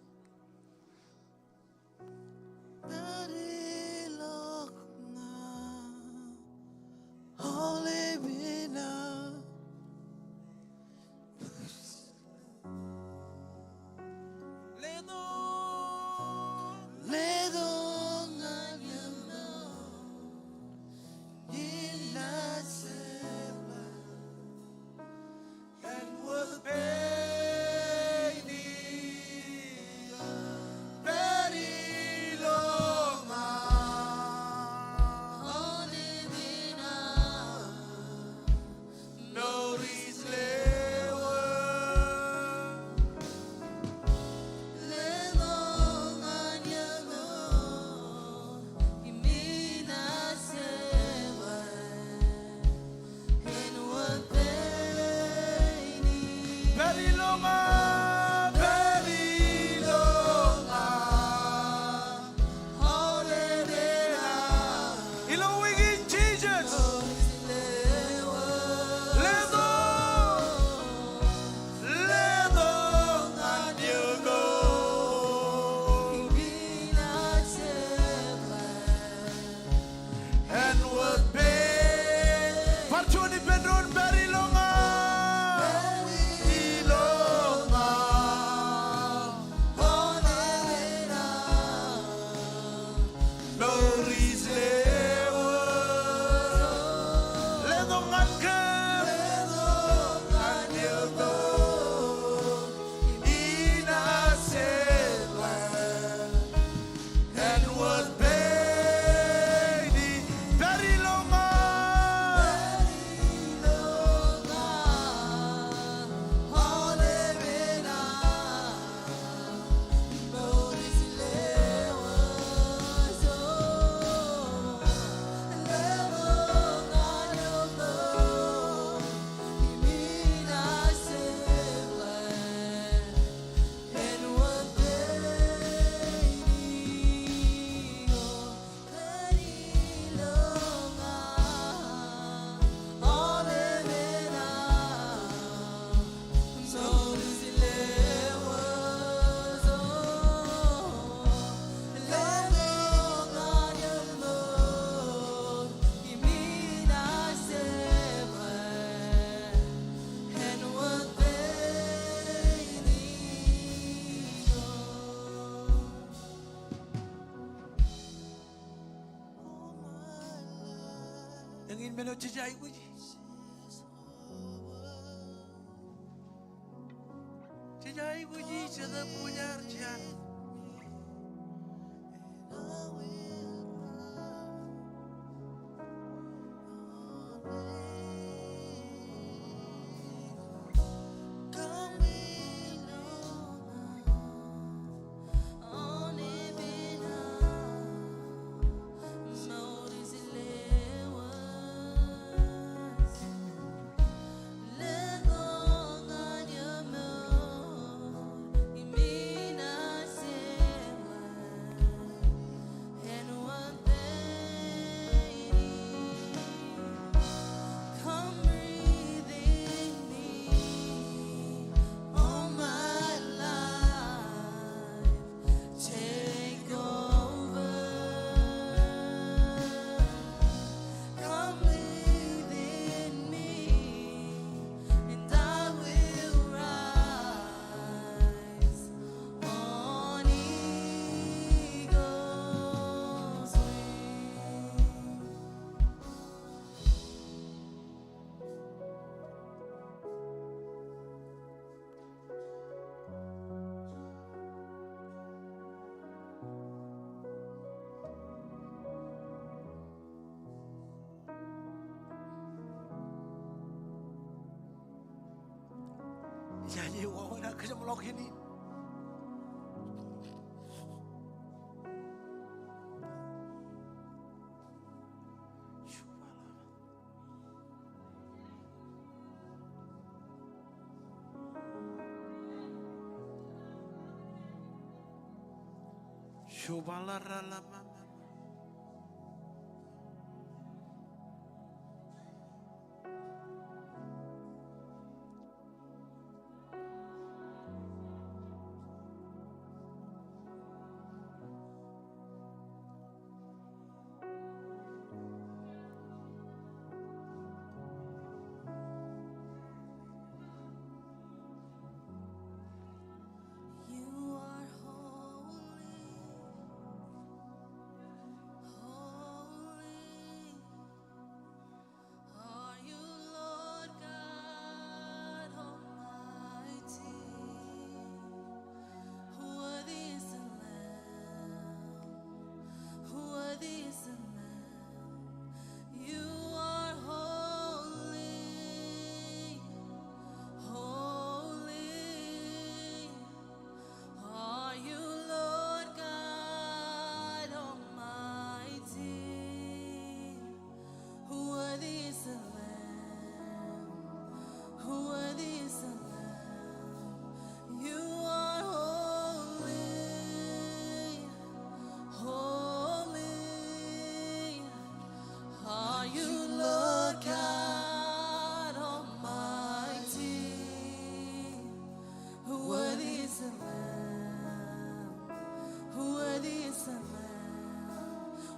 Pād ilo ña. Aolep in aō. Letok. Letok ñan iien eo. Inaaj seḷap. Āinwōt peini, pād ilo ña. Aolep in aō. Notice lewōj. Letok ñan iien eo. Im inaaj seḷap. Pād ilo ña, pād ilo ña. Ilo wiik in, Jisōs. Letok, letok ñan iien eo. Āinwōt pād. Bar juon ippān doon, pād ilo ña. Ilo ña. Notice lewōj. Letok ñan kōm. Letok ñan iien eo. Inaaj seḷap. Āinwōt peini, pād ilo ña. Eñin men eo jej aikuji. Jej aikuji, Jetōb Kwōjar, jar. Jaje wāween aō kōjeṃḷọk iien in. You are holy, holy are you, Lord God Almighty. Worthy is the Lamb, worthy is the Lamb. You are holy, holy are you, Lord God Almighty. Worthy is the Lamb, worthy is the Lamb. You are holy, holy are you, Lord God Almighty. Worthy is the Lamb, worthy is the Lamb.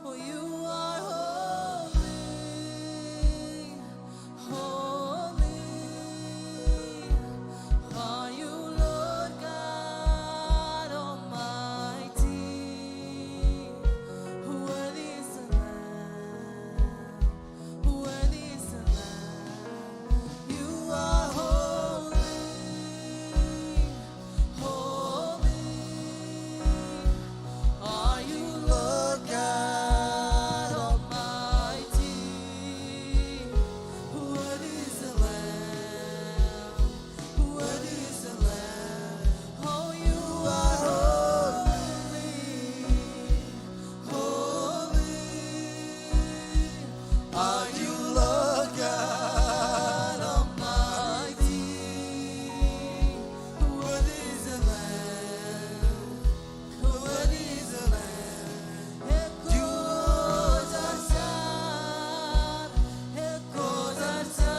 Oh, you are holy, holy are you, Lord God Almighty. Worthy is the Lamb, worthy is the Lamb. You are holy, holy are you, Lord God Almighty. Worthy is the Lamb, worthy is the Lamb. Oh, you are holy, holy are you, Lord God Almighty. Worthy is the Lamb, worthy is the Lamb. Ekkoos ar jar, ekkoos ar jar.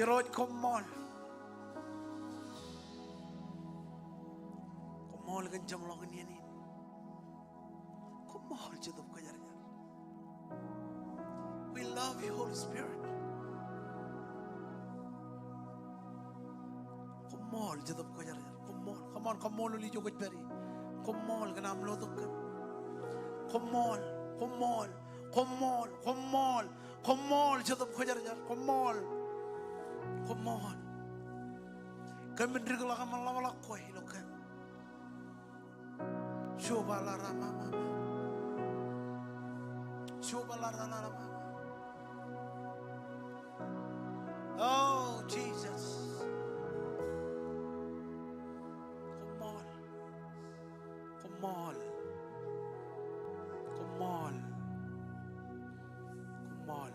Irooj, koṃṃool. Koṃṃool kōn jeṃḷọkin iien in. Koṃṃool Jetōb Kwōjarjar. We love you, Holy Spirit. Koṃṃool Jetōb Kwōjarjar. Koṃṃool. Come on, koṃṃool ilo ijo kwōj pād ie. Koṃṃool kōn aṃ lotok kōm. Koṃṃool, koṃṃool. Koṃṃool, koṃṃool, koṃṃool Jetōb Kwōjarjar, koṃṃool. Koṃṃool. Kōmin dikḷọk aṃ ḷapḷọk kwe ilo kōm. Subaḷaḷaḷaḷaḷaḷ. Subaḷaḷaḷaḷaḷaḷ. Oh, Jesus. Koṃṃool. Koṃṃool. Koṃṃool. Koṃṃool.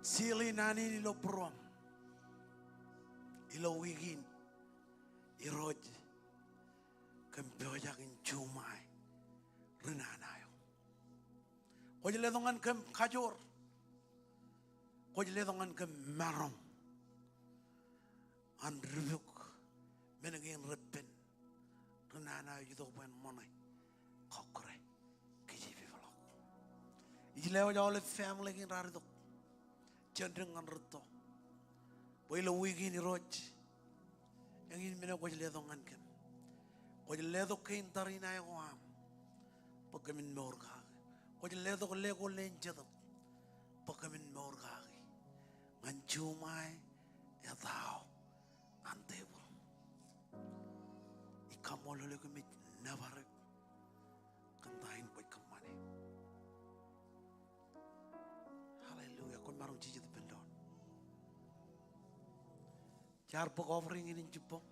Seal in an in ilo būruōṃ. Ilo wiik in, Irooj, kōm pojak in juṃae ri nana eo. Kwōj letok ñan kōm kajoor. Kwōj letok ñan kōm maroñ an ri pok men kein reppen ri nana eo itok bwe en ṃoṇe kọkkure kōj peḷḷọk. Ij lewōj aolep family kein raar itok jān dik ñan rūtto. Bwe ilo wiik in Irooj, eñin men eo kwōj letok ñan kōm. Kwōj letok kein tariṇae ko aṃ bwe kōmin mour kaki. Kwōj letok ḷe ko leen Jetōb bwe kōmin mour kaki ñan juṃae etao an tebōḷ. Ij kaṃṃoolol eok im ij nōbar eok kōn ta in kwōj kōṃṃane. Hallelujah. Kwōn maroñ jijet ippān doon. Jaar bōk offering in in jibboñ.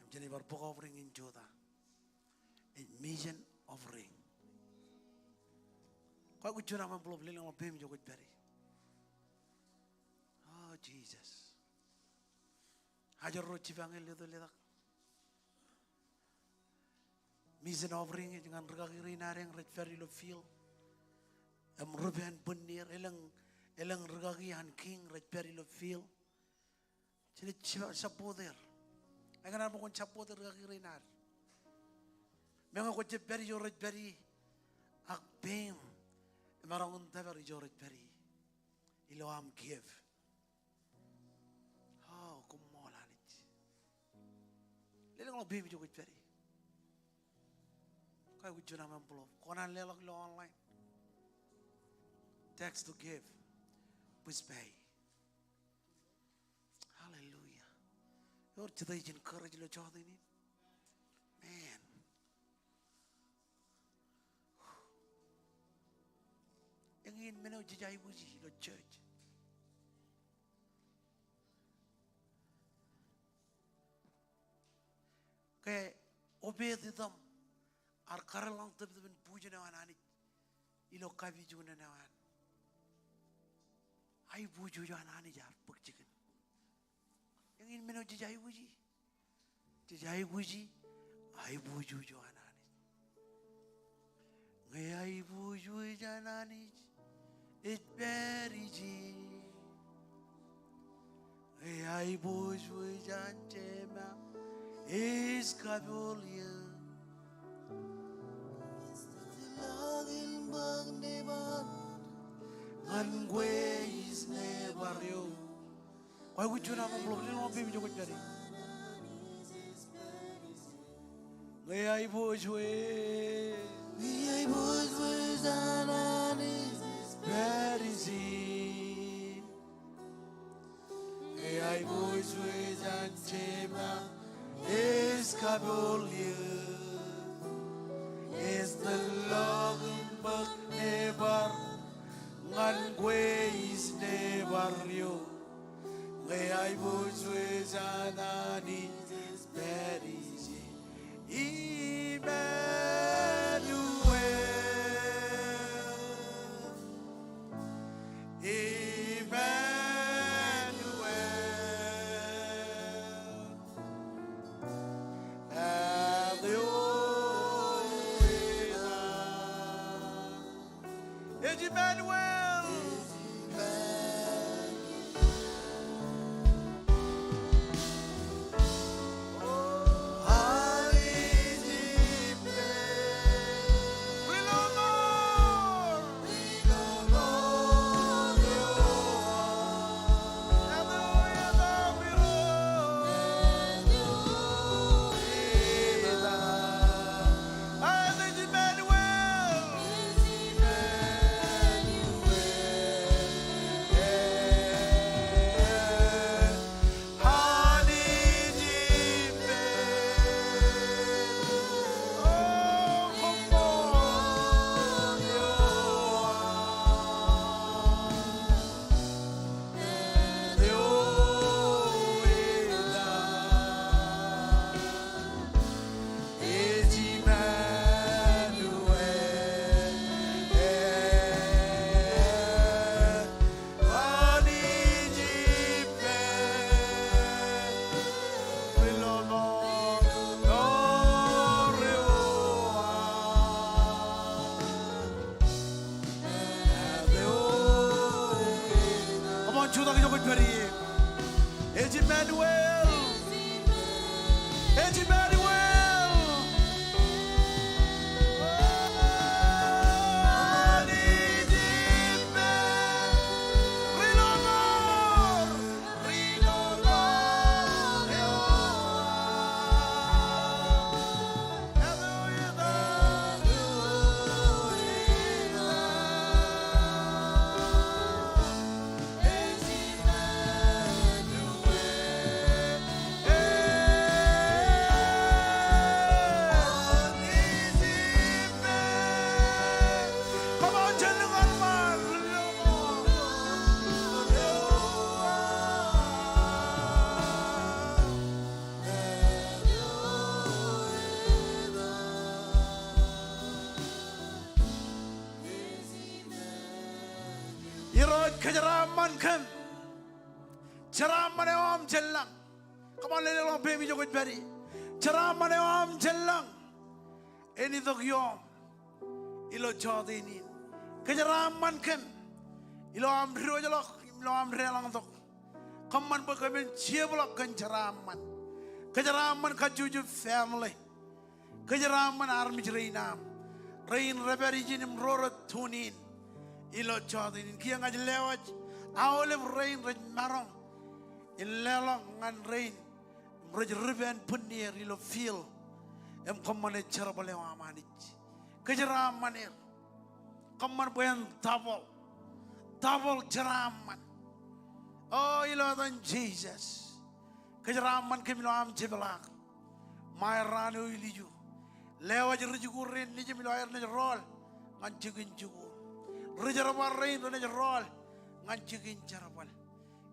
Im jen bar bōk offering in jota. Ej mission offering. Kwōj juon aṃ envelope, lelōñḷọk peiṃ ijo kwōj pād ie. Oh, Jesus. Ajri ro jipañ in leto letak. Mission offering ej ñan rikaki rein ad eñ rej pād ilo field. Im ri pān bwinnier, elōñ, elōñ rikaki an kiiñ rej pād ilo field. Jen support er. Ekōṇaan bwe kwōn support er rikaki rein ad. Meñe kwōj jab pād ijo rej pād ie, ak peiṃ emaroñ in tōpar ijo rej pād ie ilo aṃ give. Oh, koṃṃool Anij. Lelōñḷọk peiṃ ijo kwōj pād ie. Kwōj juon aṃ envelope. Kwōnaaj leḷọk ilo online. Text to give. Push pay. Hallelujah. Ewōr jete ej encourage ilo jota in. Man. Eñin men eo jej aikuji ilo church. Ke opeet itaṃ ar kareḷḷọk tōptōp in bujen eo an Anij ilo kapijuknen eo an aiboojoj eo an Anij ear bōk jikin. Eñin men eo jej aikuji. Jej aikuji aiboojoj eo an Anij. Ñe aiboojoj an Anij ej pād ijin, ñe aiboojoj an Jema ej kapool eō, ñan kwe ij nebar eok. Kwōj juon aṃ envelope, lelōñḷọk peiṃ ijo kwōj pād ie. Ñe aiboojoj, ñe aiboojoj an Anij ej pād ijin, ñe aiboojoj an Jema ej kapool eō, ej tōllọk im bōk nebar ñan kwe ij nebar eok. Ñe aiboojoj an Anij ej pād ijin. Emmanuel. Emmanuel. Āinwōt Ej Emmanuel. Ej Emmanuel. Kōjeraaṃṃan kōm. Jeraaṃṃan eo aṃ jān lañ. Come on, lelōñḷọk peiṃ ijo kwōj pād ie. Jeraaṃṃan eo aṃ jān lañ en itok ioṃ ilo jọteen in. Kōjeraaṃṃan kōm ilo aṃ diwōjḷọk im ilo aṃ deḷọñtok. Kōṃṃan bwe kōmin jepḷọk kōn jeraaṃṃan. Kōjeraaṃṃan kajjojo family. Kōjeraaṃṃan armej rein aṃ, rein rej pād ijin im ro rej tune in ilo jọteen in. Kiiō ña ij lewōj aolep rein rej maroñ in leḷọk ñan rein im rej ripān bwinnier ilo field. Im kōṃṃane jerbal eo aṃ Anij. Kōjeraaṃṃan er. Kōṃṃan bwe en double, double jeraaṃṃan. O, ilo etan Jisōs. Kōjeraaṃṃan kōm ilo aṃ jepḷaak ṃae raan eo ilju. Lewōj ri-jikuuḷ rein nejūṃ ilo aer naaj rọọl ñan jikin jikuuḷ. Ri-jerbal rein renaaj rọọl ñan jikin jerbal.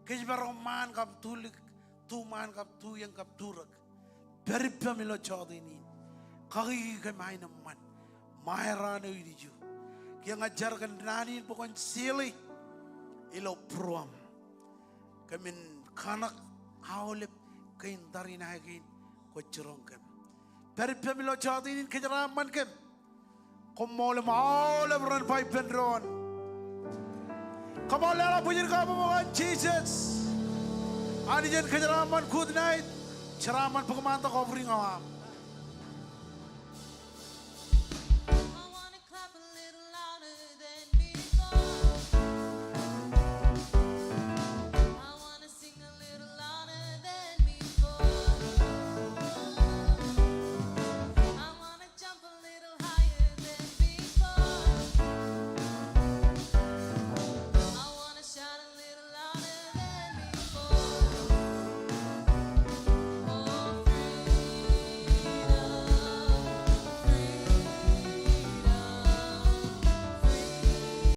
Kōjparok ṃaan kab tulik, tuṃaan kab tuiōñ kab turōk. Pād ippaṃ ilo jọteen in. Kakiki kōm aenōṃṃan ṃae raan eo ilju. Kiiō ña ij jar kōn naan in bwe kwōn sili ilo būruōm. Kōmin kōṇak aolep kein tariṇae kein kwōj jiroñ kōm. Pād ippaṃ ilo jọteen in, kōjeraaṃṃan kōm. Koṃṃool im aolep ren ba ippān doon. Come on, leḷọk bwijin kabbokbok ñan Jisōs. Anij en kōjeraaṃṃan, good night. Jeraaṃṃan bōk ṃaantak offering eo aṃ.